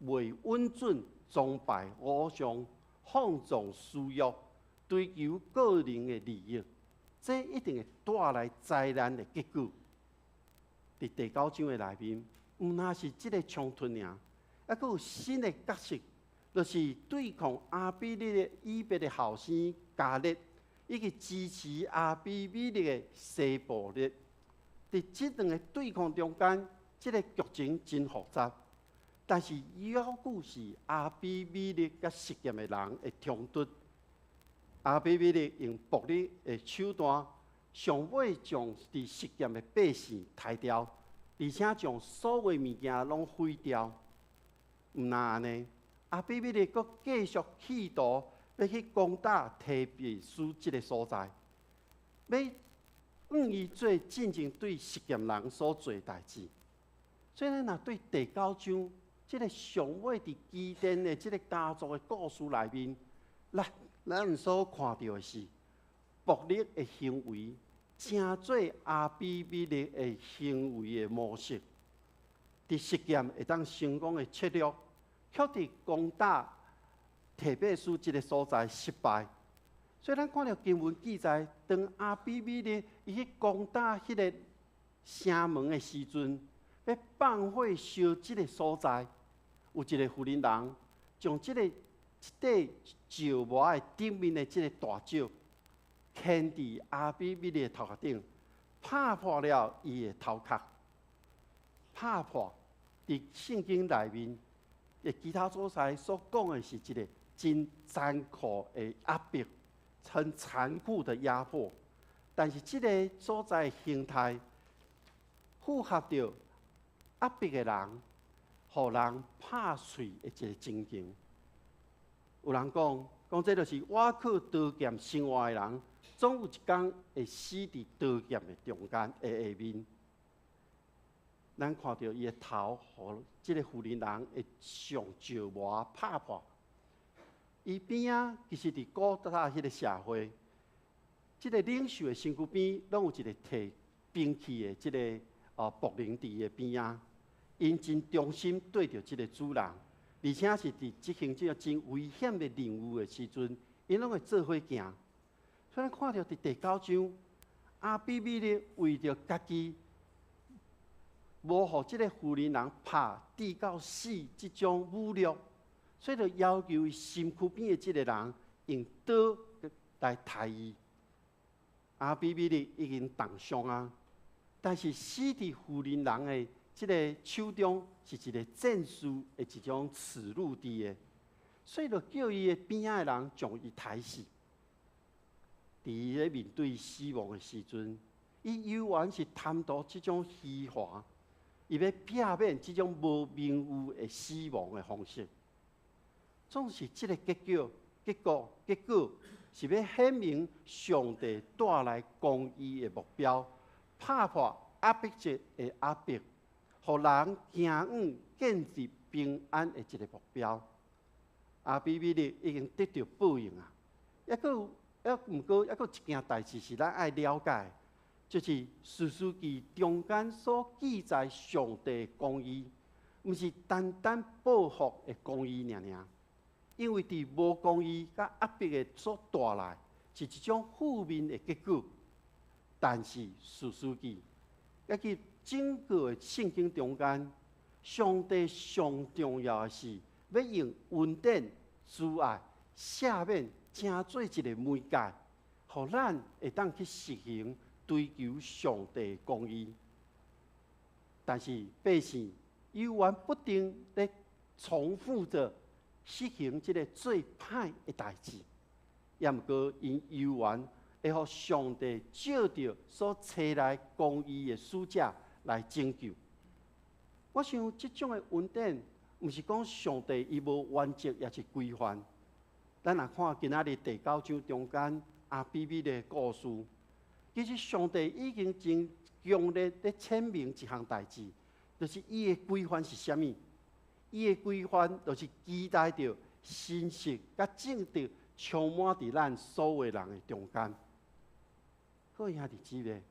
袂允准崇拜偶像、放縱私欲、追求個人的利益，這一定會帶來災難的結果。佇第九章的內面，毋但是這个衝突爾，猶閣有新的角色，就是對抗亞比米勒以別的後生迦勒，以及支持亞比米勒的西布勒。佇這兩个對抗中間，這个劇情真複雜，但是猶閣是亞比米勒佮示劍的人的衝突。亞比米勒用暴力的手段，上尾將佇示劍的百姓刣掉，而且將所有物件攏毀掉。毋但按呢，亞比米勒閣繼續企圖欲去攻打提別斯這个所在，欲向伊做進前對示劍人所做的代誌。所以咱若對第九章這个上尾佇基甸的這个家族的故事內面，咱所看著的是暴力的行為，成做亞比米勒的行為的模式。佇示劍會當成功的策略，卻佇攻打提別斯這个所在失敗。所以咱看著經文記載，當亞比米勒伊去攻打彼个城門的時陣，欲放火燒這个所在，有一个婦人人將這个一塊石磨的頂面的這个大石，牽佇亞比米勒的頭殼頂，拍破了伊的頭殼。拍破，佇聖經內面的其他所在所講的是一个真殘酷的壓迫，很殘酷的壓迫。但是這个所在形態符合著壓迫的人，予人拍碎的一个情形。有人講，講這就是倚靠刀劍生活的人，總有一天會死佇刀劍的中間的下面。咱看著伊的頭，予這个婦人人會上石磨拍破。伊邊仔其實佇古早彼个社會，這个領袖的身軀邊，攏有一个提兵器的這个僕人佇伊的邊仔，𪜶真忠心對著這个主人，而且是佇執行這个真危險的任務的時陣，𪜶攏會做伙行。所以咱看著佇第九章，亞比米勒為著家己無予這个婦人人拍致到死這種侮辱，所以就要求伊身軀邊的這个人用刀來刣伊。亞比米勒已經重傷啊，但是死佇婦人人的這个手中是一个戰士的一種恥辱佇的，所以就叫伊的邊仔的人將伊刣死。佇伊咧面對死亡的時陣，伊猶原是貪圖這種虛華，伊欲避免這種無名譽的死亡的方式。總是這个結果是欲顯明上帝帶來公義的目標，拍破壓迫者的壓迫，予人行向建立平安的一个目標。亞比米勒已經得著報應啊！猶毋過，猶閣一件代誌是咱愛了解，就是士師記中間所記載上帝公義，毋是單單報復的公義爾爾。因為佇無公義佮壓迫的所帶來，是一種負面的結果。但是士師記以及整個聖經中間，上帝上重要的是欲用恩典、慈愛、赦免，成做一個媒介，予咱會當去實行追求上帝公義。但是百姓猶原不斷咧重複著實行這个最歹的代誌，也毋過𪜶猶原會予上帝藉著所差來公義的使者來拯救。我想這種的恩典，毋是講上帝伊無原則，抑是規範。咱若看今仔日第九章中間亞比米勒的故事，其實上帝已經真強烈咧闡明一項代誌，就是伊的規範是啥物？伊的規範就是期待著信實佮正直充滿佇咱所有人的中間。各位兄弟姊妹，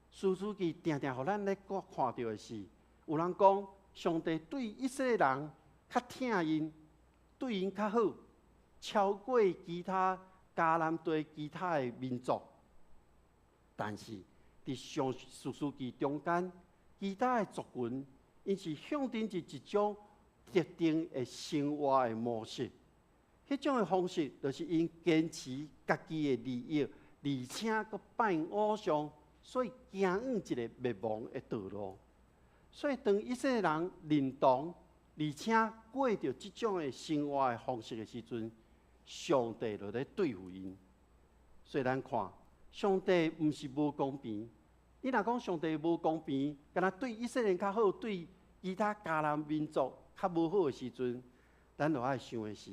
士師記定定予咱咧看著的是，有人講上帝對以色列人較疼𪜶，對𪜶較好，超過其他迦南地其他的民族。但是佇上士師記中間，其他的族群，𪜶是向著一種特定的生活的模式。彼種的方式，就是𪜶堅持家己的利益，而且閣拜偶像，所以行往一个滅亡的道路。所以當以色列人認同，而且過著這種的生活的方式的時陣，上帝就咧對付𪜶。所以咱看，上帝毋是無公平。你若講上帝無公平，敢若對以色列人較好，對其他迦南民族較無好的時陣，咱就愛想的是，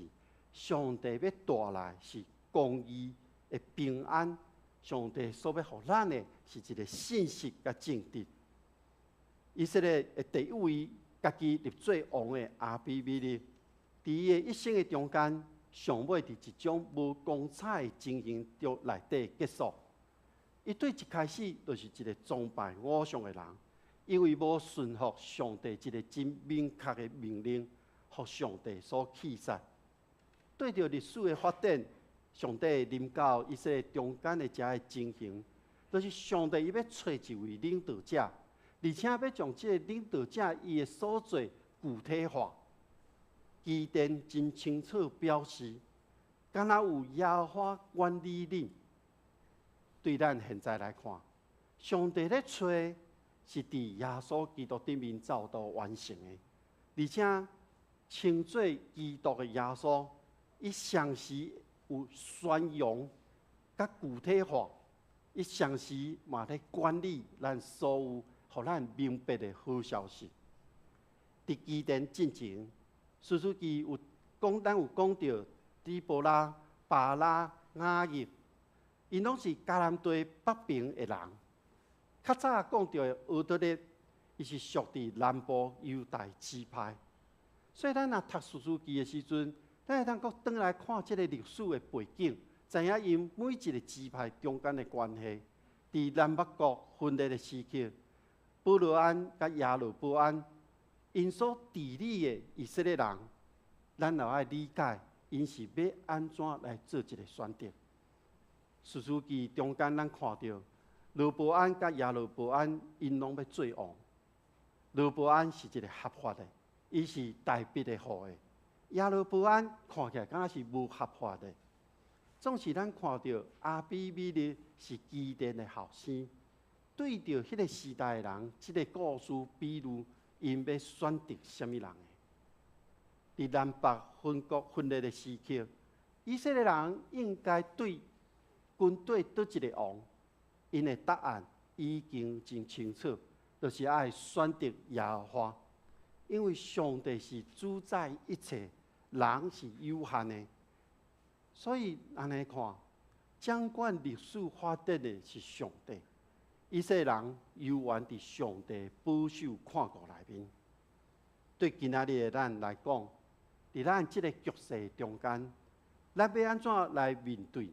上帝欲帶來是公義的平安，上帝所欲予咱的是一个信實佮正直。以色列的第一位家己立做王的亞比米勒，佇伊的一生的中間，上尾佇一種無光彩的情形中內底結束。伊對一開始就是一个崇拜偶像的人，因為無順服上帝一个真明確的命令，予上帝所棄殺。對著歷史的發展，上帝臨到以色列中間的這个情形，就是上帝伊欲揣一位領導者，而且欲將這个領導者伊的所做具體化。基甸真清楚表示，敢若有耶和華管理恁。對咱現在來看，上帝咧揣是佇耶穌基督頂面走到完成的，而且稱做基督的耶穌，伊同時有宣揚佮具體化，伊同時嘛咧管理咱所有，予咱明白的好消息。佇基甸進前，士師記有講，咱有講著底波拉、巴拉、雅億，𪜶攏是迦南地北邊的人。較早講著的俄特勒，伊是屬佇南部猶大支派。所以咱若讀士師記的時陣，咱會當閣轉來看這个歷史的背景，知影𪜶每一个支派中間的關係。佇南北國分裂的時期，波羅安佮耶羅波安，𪜶所治理的以色列人，咱就愛理解，𪜶是欲按怎來做一个選擇。士師記中間，咱看著羅波安佮耶羅波安，𪜶攏欲做王。羅波安是一个合法的，伊是大衛的後裔。耶羅波安看起來敢若是無合法的。總是咱看著亞比米勒是基甸的後生，對著彼个時代的人，這个故事比喻，𪜶欲選擇啥物人的？佇南北分國分裂的時刻，以色列人應該對軍隊佗一个王？𪜶的答案已經真清楚，就是愛選擇耶和華，因為上帝是主宰一切，人是有限的。所以按呢看，掌管歷史發展的是上帝。以色列人猶原佇上帝保守看顧內面。對今仔日的咱來講，佇咱這个局勢中間，咱欲按怎來面對？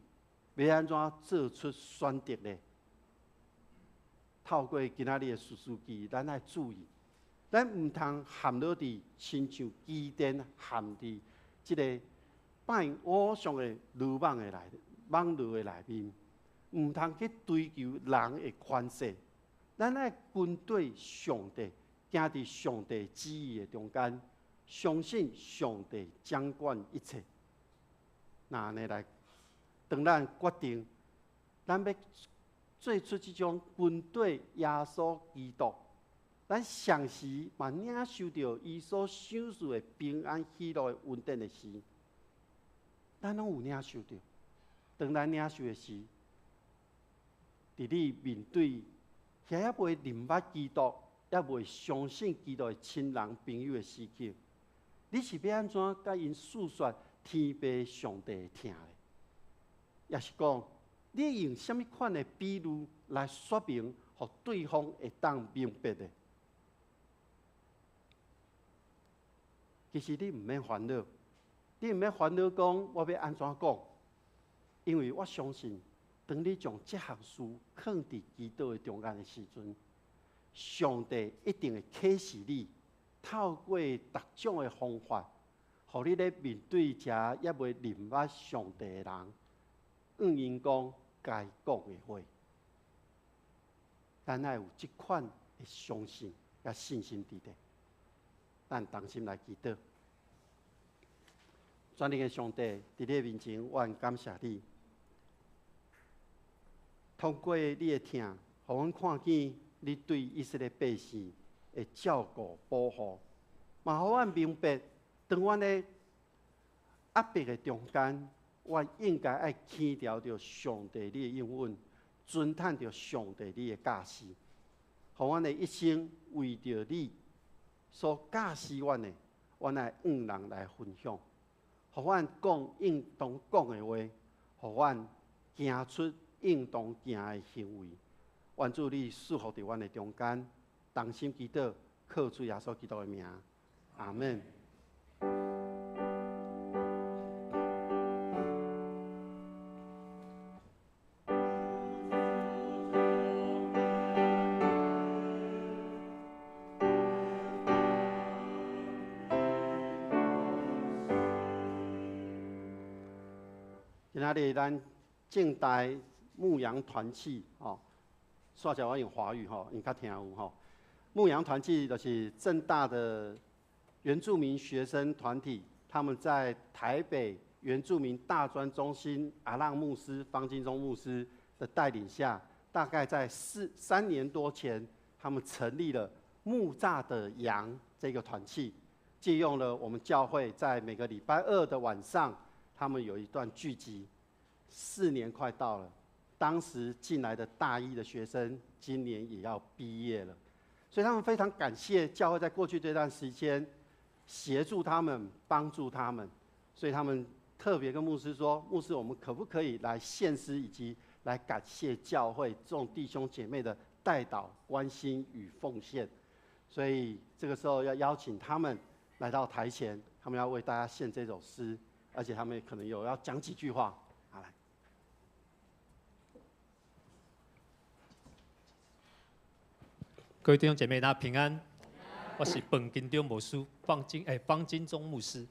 欲按怎做出選擇呢？透過今仔日的士師記，咱愛注意，咱毋通陷落佇親像基甸陷佇這个拜偶像的魯莽的內網羅的內面，毋通去追求人的權勢。咱爱跟对上帝，行伫上帝旨意的中间，相信上帝掌管一切。若按呢来，当咱决定，咱欲做出这种跟对耶稣基督，咱同时嘛领受著伊所赏赐的平安喜乐的恩典的时，咱拢有领受著。当咱领受的时，伫你面对遐犹未认捌基督、犹未相信基督的亲人朋友的时刻，你是欲按怎共𪜶诉说天父上帝的疼咧？抑是讲，你用啥物款的比喻来说明，予对方会当明白的？其实你毋免烦恼，你毋免烦恼讲我欲按怎讲，因为我相信，当你将这项事囥伫祈祷的中间的时阵，上帝一定会启示你，透过各种的方法，予你咧面对遮犹未认捌上帝的人，向𪜶讲该讲的话。咱爱有这款的相信佮信心伫咧，咱同心来祈祷。全能的上帝，伫你的面前，我感谢你。通过你的疼，予阮看见你对以色列百姓的照顾保护，嘛予阮明白，当阮咧压迫的中间，我应该爱牵牢著上帝你的应允，遵趁著上帝你的教示，予阮的一生为著你所教示阮的，阮爱向人来分享，予阮讲应当讲的话，予阮行出应当行的行为。愿主你赐福伫阮的中间，同心祈祷，靠主耶稣基督的名，阿们。今仔日咱政大牧羊团契吼，煞只我用华语吼，𪜶较听有吼。牧羊团契就是政大的原住民学生团体，他们在台北原住民大专中心阿浪牧师方金忠牧师的带领下，大概在3年多前，他们成立了木栅的羊这个团契，借用了我们教会在每个礼拜二的晚上，他们有一段聚集。4年快到了，当时进来的大一的学生，今年也要毕业了，所以他们非常感谢教会在过去这段时间协助他们、帮助他们，所以他们特别跟牧师说：“牧师，我们可不可以来献诗，以及来感谢教会众弟兄姐妹的代祷、关心与奉献？”所以这个时候要邀请他们来到台前，他们要为大家献这首诗，而且他们可能有要讲几句话。好，来。各位弟兄姐妹，大家平安。我是本金中牧师方金忠牧师。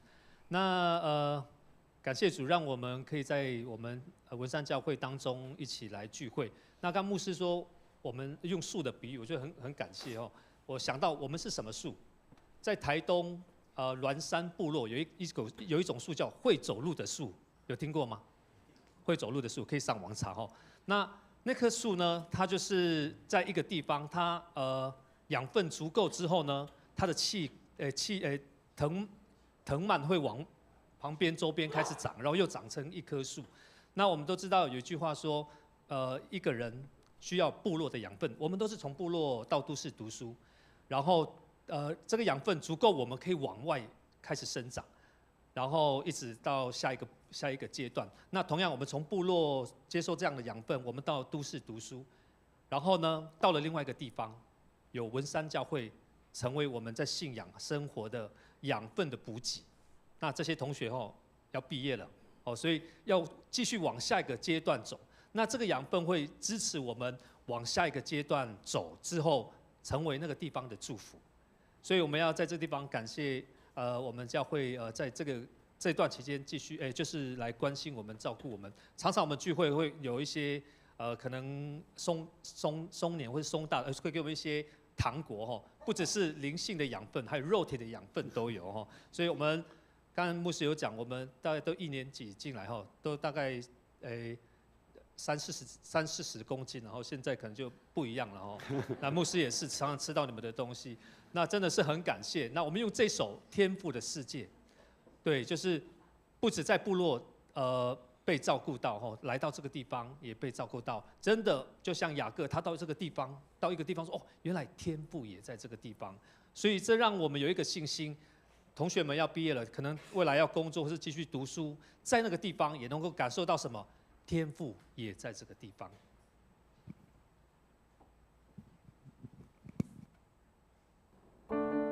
那感谢主，让我们可以在我们文山教会当中一起来聚会。那刚牧师说我们用树的比喻，我觉得很感谢哦。我想到我们是什么树？在台东鸾山部落有一种树叫会走路的树，有听过吗？会走路的树可以上网查哦。那棵树呢，它就是在一个地方，它养分足够之后呢，它的气气藤藤蔓会往旁边周边开始长，然后又长成一棵树。那我们都知道有一句话说，一个人需要部落的养分。我们都是从部落到都市读书，然后这个养分足够，我们可以往外开始生长，然后一直到下一个阶段。那同样，我们从部落接受这样的养分，我们到都市读书，然后呢，到了另外一个地方，有文山教会成为我们在信仰生活的养分的补给。那这些同学哦要毕业了哦，所以要继续往下一个阶段走。那这个养分会支持我们往下一个阶段走之后，成为那个地方的祝福。所以我们要在这个地方感谢我们教会在这段期间继续就是来关心我们、照顾我们。常常我们聚会会有一些可能松松松年或者松大，会给我们一些糖果哈，不只是灵性的养分，还有肉体的养分都有哈。所以我们刚刚牧师有讲，我们大概都一年级进来哈，都大概三四十公斤，然后现在可能就不一样了哦。那牧师也是常常吃到你们的东西，那真的是很感谢。那我们用这首《天父的世界》，对，就是不止在部落被照顾到吼，来到这个地方也被照顾到，真的就像雅各，他到这个地方，到一个地方说，哦，原来天父也在这个地方，所以这让我们有一个信心。同学们要毕业了，可能未来要工作或是继续读书，在那个地方也能够感受到什么？天父也在这个地方。天父。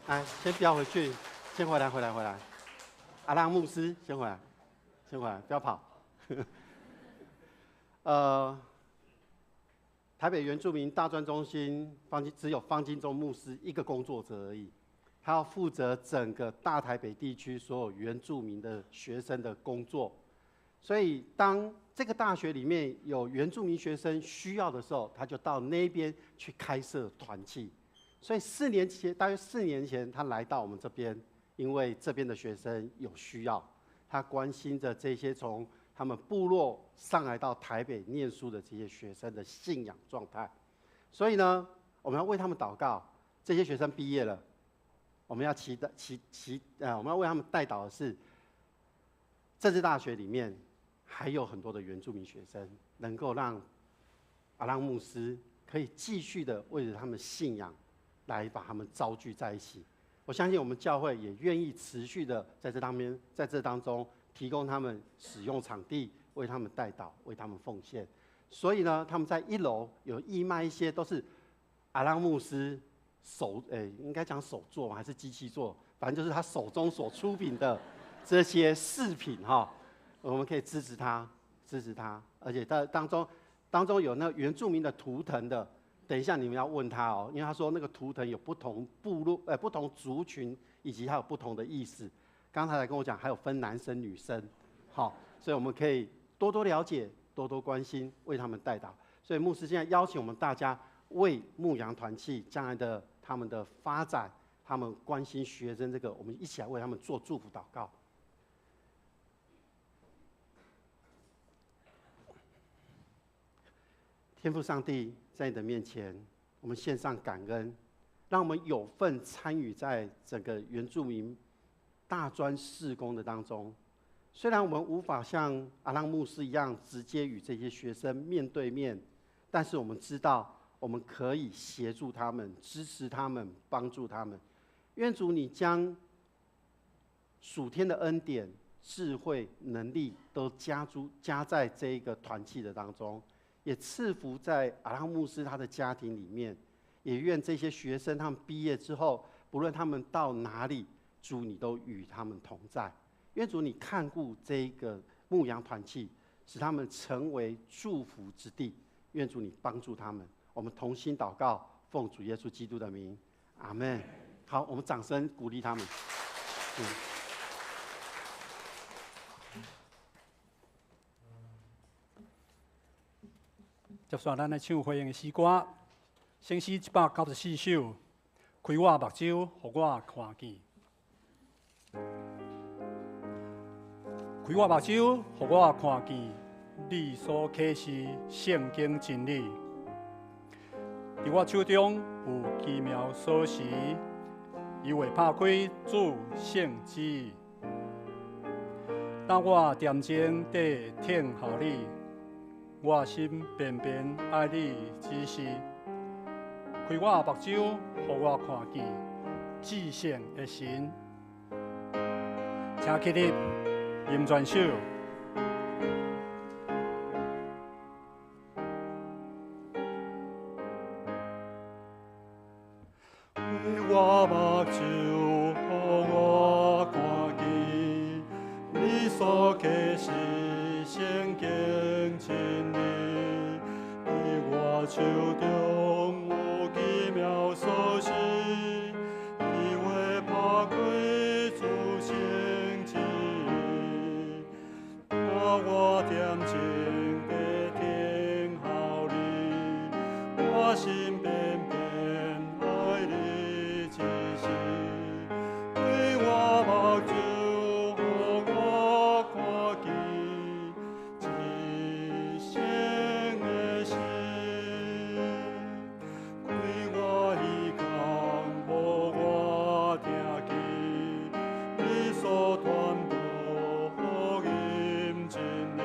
来，先不要回去，先回來，回來，回來。阿郎牧師，先回來，先回來，不要跑。台北原住民大專中心只有方金忠牧師一個工作者而已，他要負責整個大台北地區所有原住民的學生的工作。所以，當這個大學裡面有原住民學生需要的時候，他就到那邊去開設團契。所以4年前，大約4年前，他來到我們這邊，因為這邊的學生有需要，他關心着這些從他們部落上來到台北念書的這些學生的信仰狀態。所以呢，我們要為他們禱告。這些學生畢業了，我們要期待期期呃，我們要為他們代禱的是，政治大學裡面還有很多的原住民學生，能夠讓阿郎牧師可以繼續的為了他們信仰，來把他們招聚在一起。我相信我們教會也願意持續的在這當邊，在這當中提供他們使用場地，為他們代禱，為他們奉獻。所以呢，他們在一樓有義賣一些都是阿郎牧師手，應該講手做還是機器做，反正就是他手中所出品的這些飾品哈，我們可以支持他，支持他。而且在當中有那原住民的圖騰的。等一下，你們要問他哦，因為他說那個圖騰有不同部落、不同族群，以及它有不同的意思。剛才來跟我講，還有分男生女生，好，所以我們可以多多了解，多多關心，為他們代禱。所以牧師現在邀請我們大家為牧羊團契將來的他們的發展，他們關心學生這個，我們一起來為他們做祝福禱告。天父上帝，在你的面前，我們獻上感恩，讓我們有份參與在整個原住民大專事工的當中。雖然我們無法像阿郎牧師一樣直接與這些學生面對面，但是我們知道我們可以協助他們、支持他們、幫助他們。願主你將屬天的恩典、智慧、能力都加在這一個團契的當中。也賜福在阿郎牧師他的家庭裡面，也願這些學生他們畢業之後，不論他們到哪裡，主你都與他們同在。願主你看顧這一個牧羊團契，使他們成為祝福之地。願主你幫助他們，我們同心禱告，奉主耶穌基督的名，阿門。好，我們掌聲鼓勵他們。接續咱來唱回應的詩歌，聖詩194首，開我目睭，予我看見。開我目睭，予我看見，你所啟示聖經真理。佇我手中有奇妙鎖匙，伊會拍開主聖旨。當我恬靜地聽候你，我心便便愛你指示，開我目睭，予我看見至聖的神。請起立，吟全首。開我目睭，予我看見你所啟示聖經真理。佇我手中有奇妙鎖匙，伊會拍開主聖旨。當我恬靜地聽候你，我心便便愛你指示。開我目睭，予我看見至聖的神。開我耳孔，予我聽見你所傳播福音真理。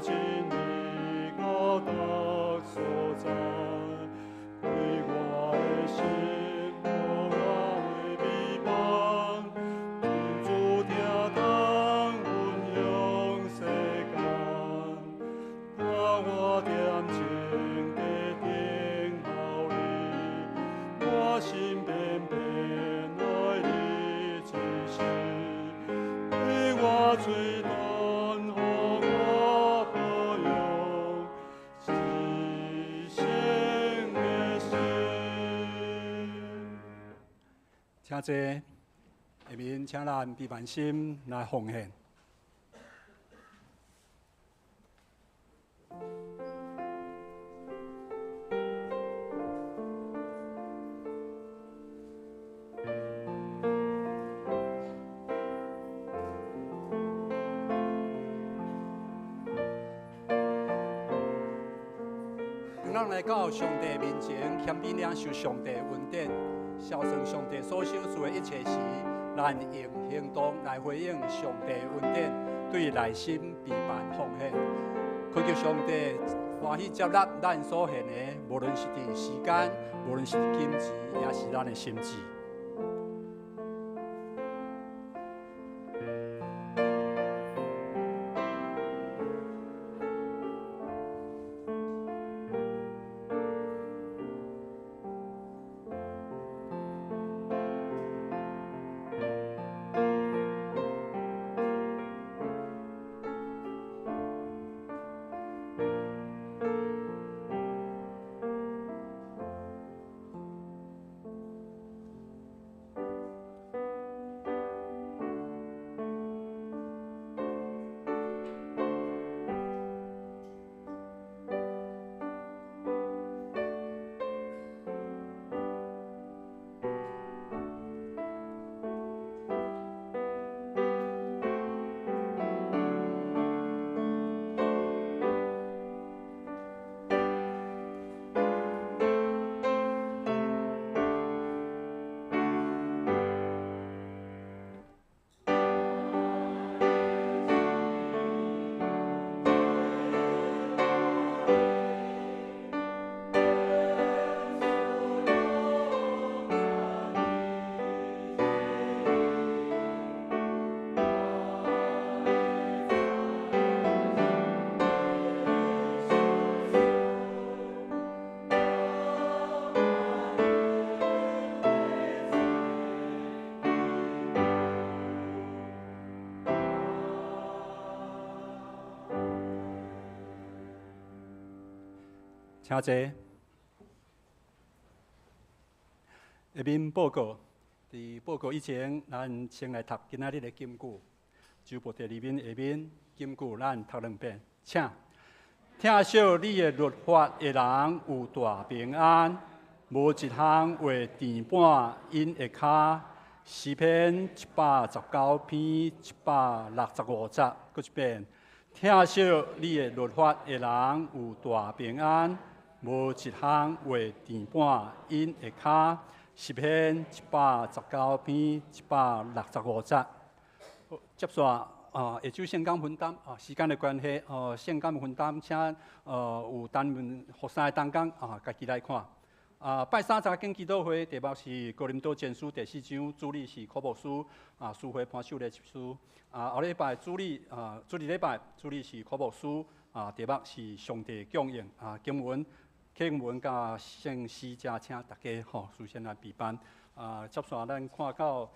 真理到達所在，開我的心，予我的臂膀，天主疼痛溫陽世間，當我點鐘地等候你，我心偏偏愛你一時，開我喙唇，予我保養，一生的心。請坐，下面請咱悲憫心來奉獻。咱來到上帝面前，謙卑領受上帝恩典，孝順上帝所賞賜的一切時，咱用行動來回應上帝恩典，對內心悲憫奉獻，懇求上帝歡喜接納咱所獻的，無論是佇時間，無論是金錢，也是咱的心志。請坐。下面報告，佇報告以前，咱先來讀今仔日的金句。周報第二面下面金句，咱讀兩遍。請。疼惜你的律法的人有大平安，無一項話纏絆𪜶的跤。詩篇119篇165節，閣一遍。疼惜你的律法的人有大平安，無一項話纏絆𪜶的跤。詩篇119篇165節。接續啊，下晝聖工分擔啊，時間的關係，哦，聖工分擔，請有擔任服侍的同工啊，家己來看。啊，拜三查經祈禱會題目是哥林多前書第四章，主日是柯牧師啊，書會潘秀麗執事。啊，後禮拜主日啊，主日禮拜主日是柯牧師啊，題目是上帝供應啊，經文、經文佮聖詩者，請大家吼事先來備辦。啊，接續咱看到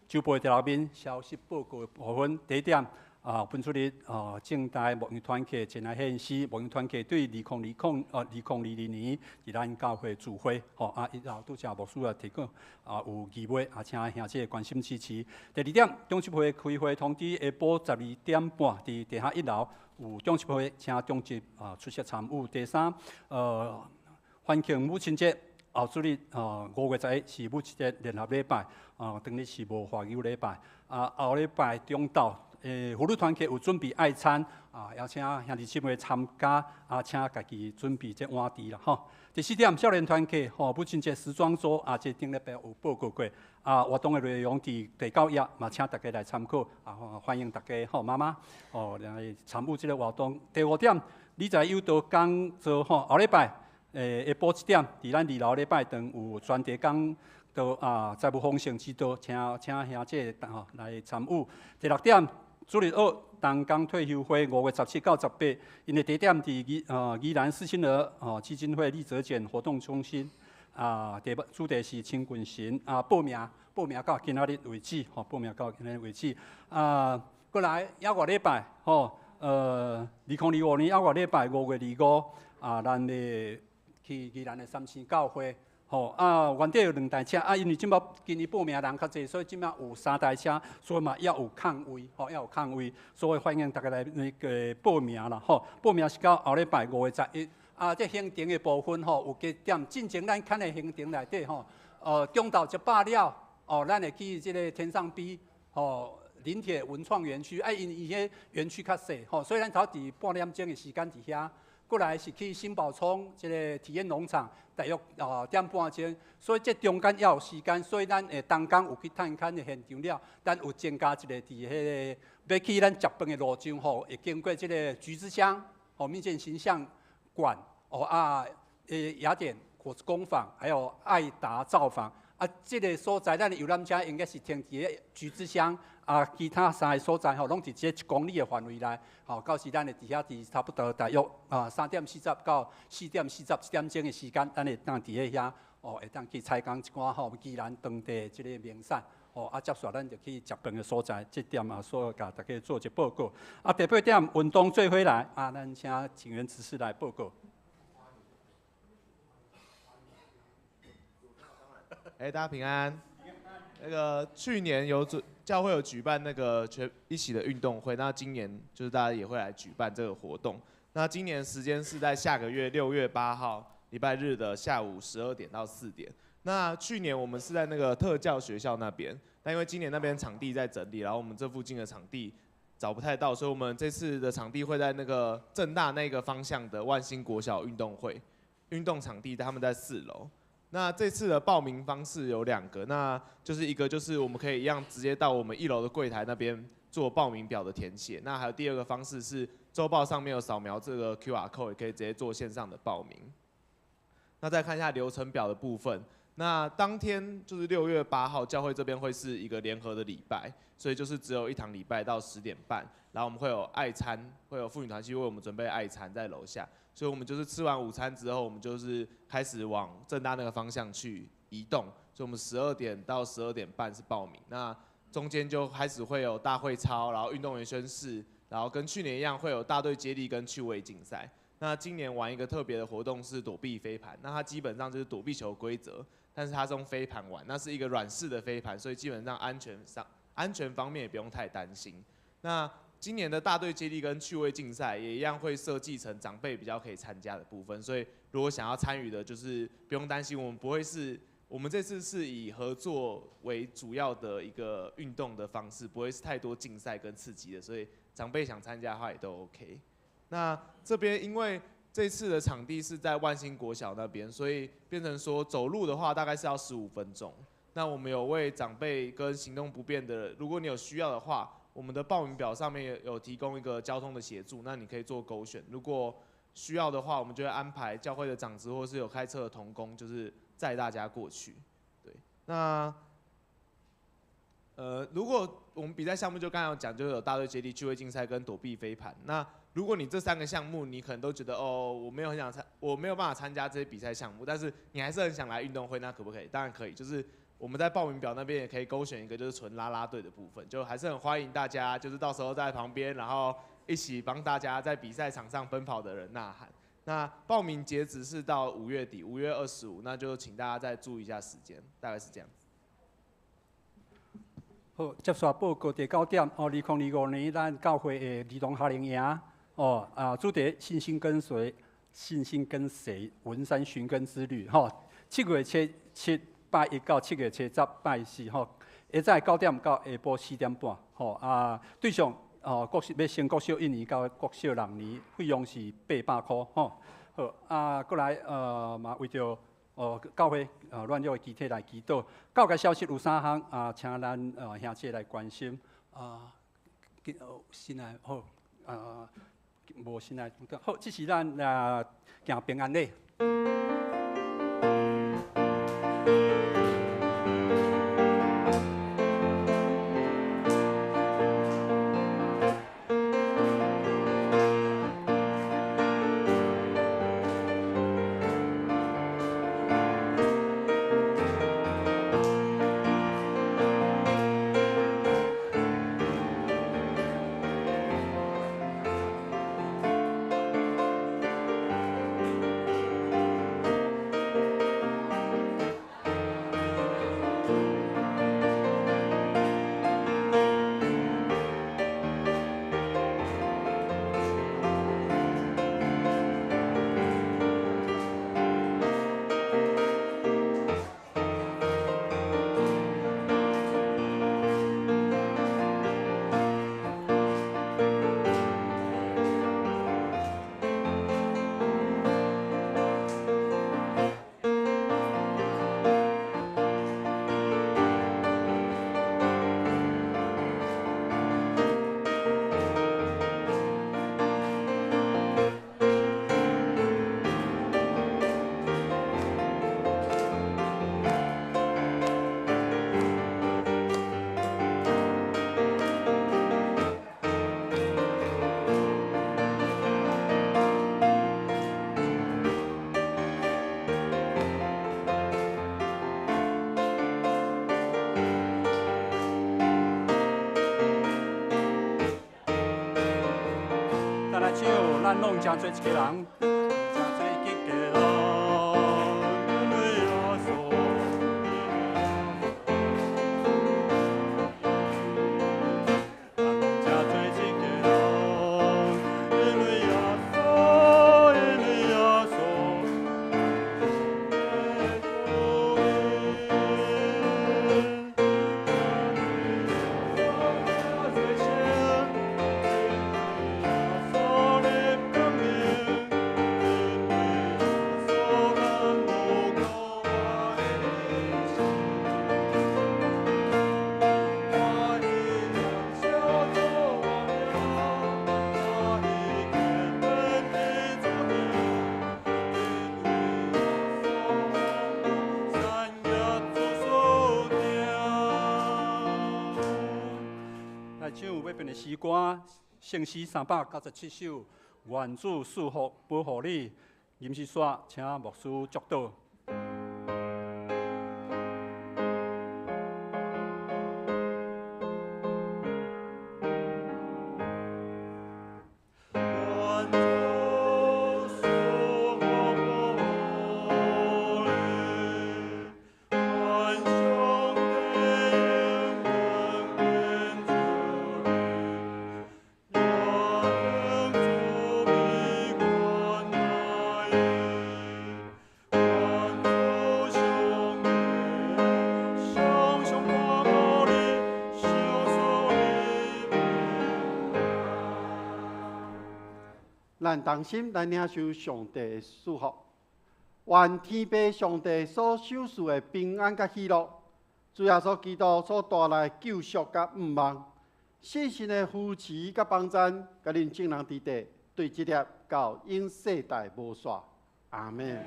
周報第六面消息報告的部分，第一點啊，分出日啊，正大牧羊團契前來獻詩，牧羊團契對2022年佇咱教會聚會，吼啊，以後拄才牧師也提過啊，有義賣啊，請兄姊關心支持。第二點，中執會開會通知下晡12點半佇地下一樓有中執會，請中執啊出席參與。第三，歡慶母親節。後主日5月11是母親節聯合禮拜，當日是無華語禮拜。啊，後禮拜中晝妇女团契有准备爱餐，啊，邀请兄弟姊妹参加，啊，請家己準備這碗匙啦，吼。第四點，少年團契，吼，母親節時裝週，啊，這頂禮拜有報告過，啊，活動的內容佇第九頁，嘛請大家來參考，啊，歡迎大家，吼，媽媽，哦，來參與這个活動。第五點，理財誘導講座，吼，後禮拜，下晡七點，佇咱二樓禮拜堂有專題講座啊，財務豐盛之道，請請兄姐吼來參與。第六點，主日學同工退休會5月17到18，𪜶的地點佇宜蘭四親兒吼基金會立澤簡活動中心。啊，題目主題是親近神啊，報名到今仔日為止，吼，報名到今仔日為止。啊，過來猶外禮拜，吼，2025年猶外禮拜5月25，啊，咱會去宜蘭的三星教會。吼啊，原底有兩台車，啊，因為這擺今年報名人較濟，所以這擺有三台車，所以嘛猶有空位，吼，猶有空位，所以歡迎大家來那個報名啦，吼，報名是到後禮拜5月11。啊，這行程的部分吼，有加點，進前咱看的行程內底吼，中晝食飽了，哦，咱會去這个天上埤，吼，林鐵文創園區，啊，因為伊彼園區較細，吼，所以咱頭佇半點鐘的時間佇遐。過來是去新寶蔥這个體驗農場，大約點半鐘，所以這中間猶有時間，所以咱會當工有去探勘的現場了，咱有增加一个佇彼个欲去咱食飯的路上吼，會經過這个橘子鄉，吼，蜜餞形象館，哦啊，雅典果子工坊，還有愛達造房，啊，這个所在咱的遊覽車應該是停佇个橘子鄉。啊，其他三个所在吼，攏佇這1公里的範圍內，吼，到時咱會佇遐佇差不多大約啊3點40到4點40一點鐘的時間，咱會當佇咧遐，哦，會當去採訪一寡吼宜蘭當地這个名產，吼，啊，接續咱就去食飯的所在，這點啊，所以共大家做一報告。啊，第八點，運動做伙來，啊，咱請警員執事來報告。欸，大家平安。那個去年有教會有舉辦那個全一起的運動會，那今年就是大家也會來舉辦這個活動。那今年時間是在下個月6月8號禮拜日的下午12點到4點。那去年我們是在那個特教學校那邊，但因為今年那邊場地在整理，然後我們這附近的場地找不太到，所以我們這次的場地會在那個政大那個方向的萬興國小運動會運動場地，他們在4樓。那這次的報名方式有兩個，那就是一個就是我們可以一樣直接到我們1樓的櫃台那邊做報名表的填寫。那還有第二個方式是週報上面有掃描這個 QR code，也可以直接做線上的報名。那再看一下流程表的部分，那當天就是6月8號，教會這邊會是一個聯合的禮拜，所以就是只有一堂禮拜到10點半，然後我們會有愛餐，會有婦女團契為我們準備愛餐在樓下。所以我們就是吃完午餐之後，我們就是開始往政大那個方向去移動。所以我們12點到12點半是報名，那中間就開始會有大會操，然後運動員宣誓，然後跟去年一樣會有大隊接力跟趣味競賽。那今年玩一個特別的活動是躲避飛盤，那它基本上就是躲避球規則，但是它是用飛盤玩，那是一個軟式的飛盤，所以基本上安全方面也不用太擔心。那今年的大隊接力跟趣味競賽也一樣會設計成長輩比較可以參加的部分，所以如果想要參與的，就是不用擔心，我們不會是，我們這次是以合作為主要的一個運動的方式，不會是太多競賽跟刺激的，所以長輩想參加的話也都 OK。那這邊因為這次的場地是在萬興國小那邊，所以變成說走路的話大概是要15分鐘。那我們有為長輩跟行動不便的，如果你有需要的話，我們的報名表上面有提供一個交通的協助，那你可以做勾選。如果需要的話，我們就會安排教會的長執或是有開車的同工，就是載大家過去。對，那如果我們比賽項目就剛剛有講，就有大隊接力、趣味競賽跟躲避飛盤。那如果你這三個項目你可能都覺得哦，我沒有很想參，我沒有辦法參加這些比賽項目，但是你還是很想來運動會，那可不可以？當然可以，就是我們在報名表那邊也可以勾選一個，就是純啦啦隊的部分，就還是很歡迎大家，就是到時候在旁邊，然後一起幫大家在比賽場上奔跑的人吶喊。那報名截止是到5月底，5月25，那就請大家再注意一下時間，大概是這樣子。好，接續報告第九點，哦，2025年咱教會的兒童夏令營，哦啊，主題信心跟隨，信心跟隨文山尋根之旅，吼，7月7拜一到7月7十拜四，吼，下早9點到下晡4點半，吼啊，對象哦，國小欲升國小一年到國小六年，費用是800箍吼。好，啊，閣來嘛為著教會軟弱的肢體來祈禱。教界消息有三項啊，請咱兄弟來關心。啊，新來好，啊，無新來，好，這是咱來行平安禮。咱攏誠濟一家人，誠濟一家人，因為耶穌。咱攏誠濟一家人，因為耶穌，因為耶穌。來唱欲變的詩歌，聖詩397首，願主賜福保護你。吟詩煞，請牧師祝禱。咱同心來領受上帝的祝福，願天父上帝所賞賜的平安佮喜樂，主耶穌基督所帶來的救贖佮盼望，聖神的扶持佮幫贊，佮恁眾人佇底，對這粒到永世代無煞。阿們。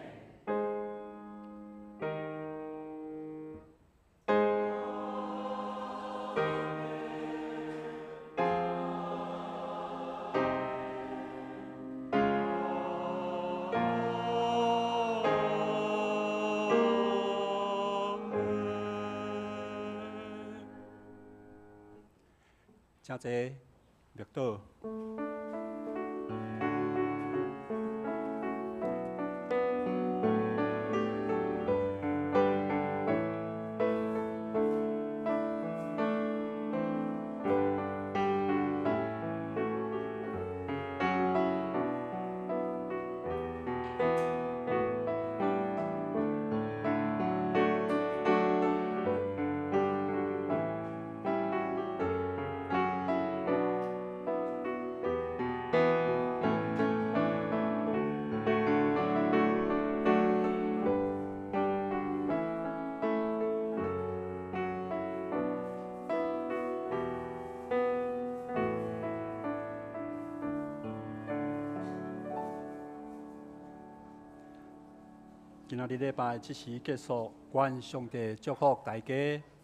請坐，默禱。今仔日禮拜這時結束，願上帝祝福大家。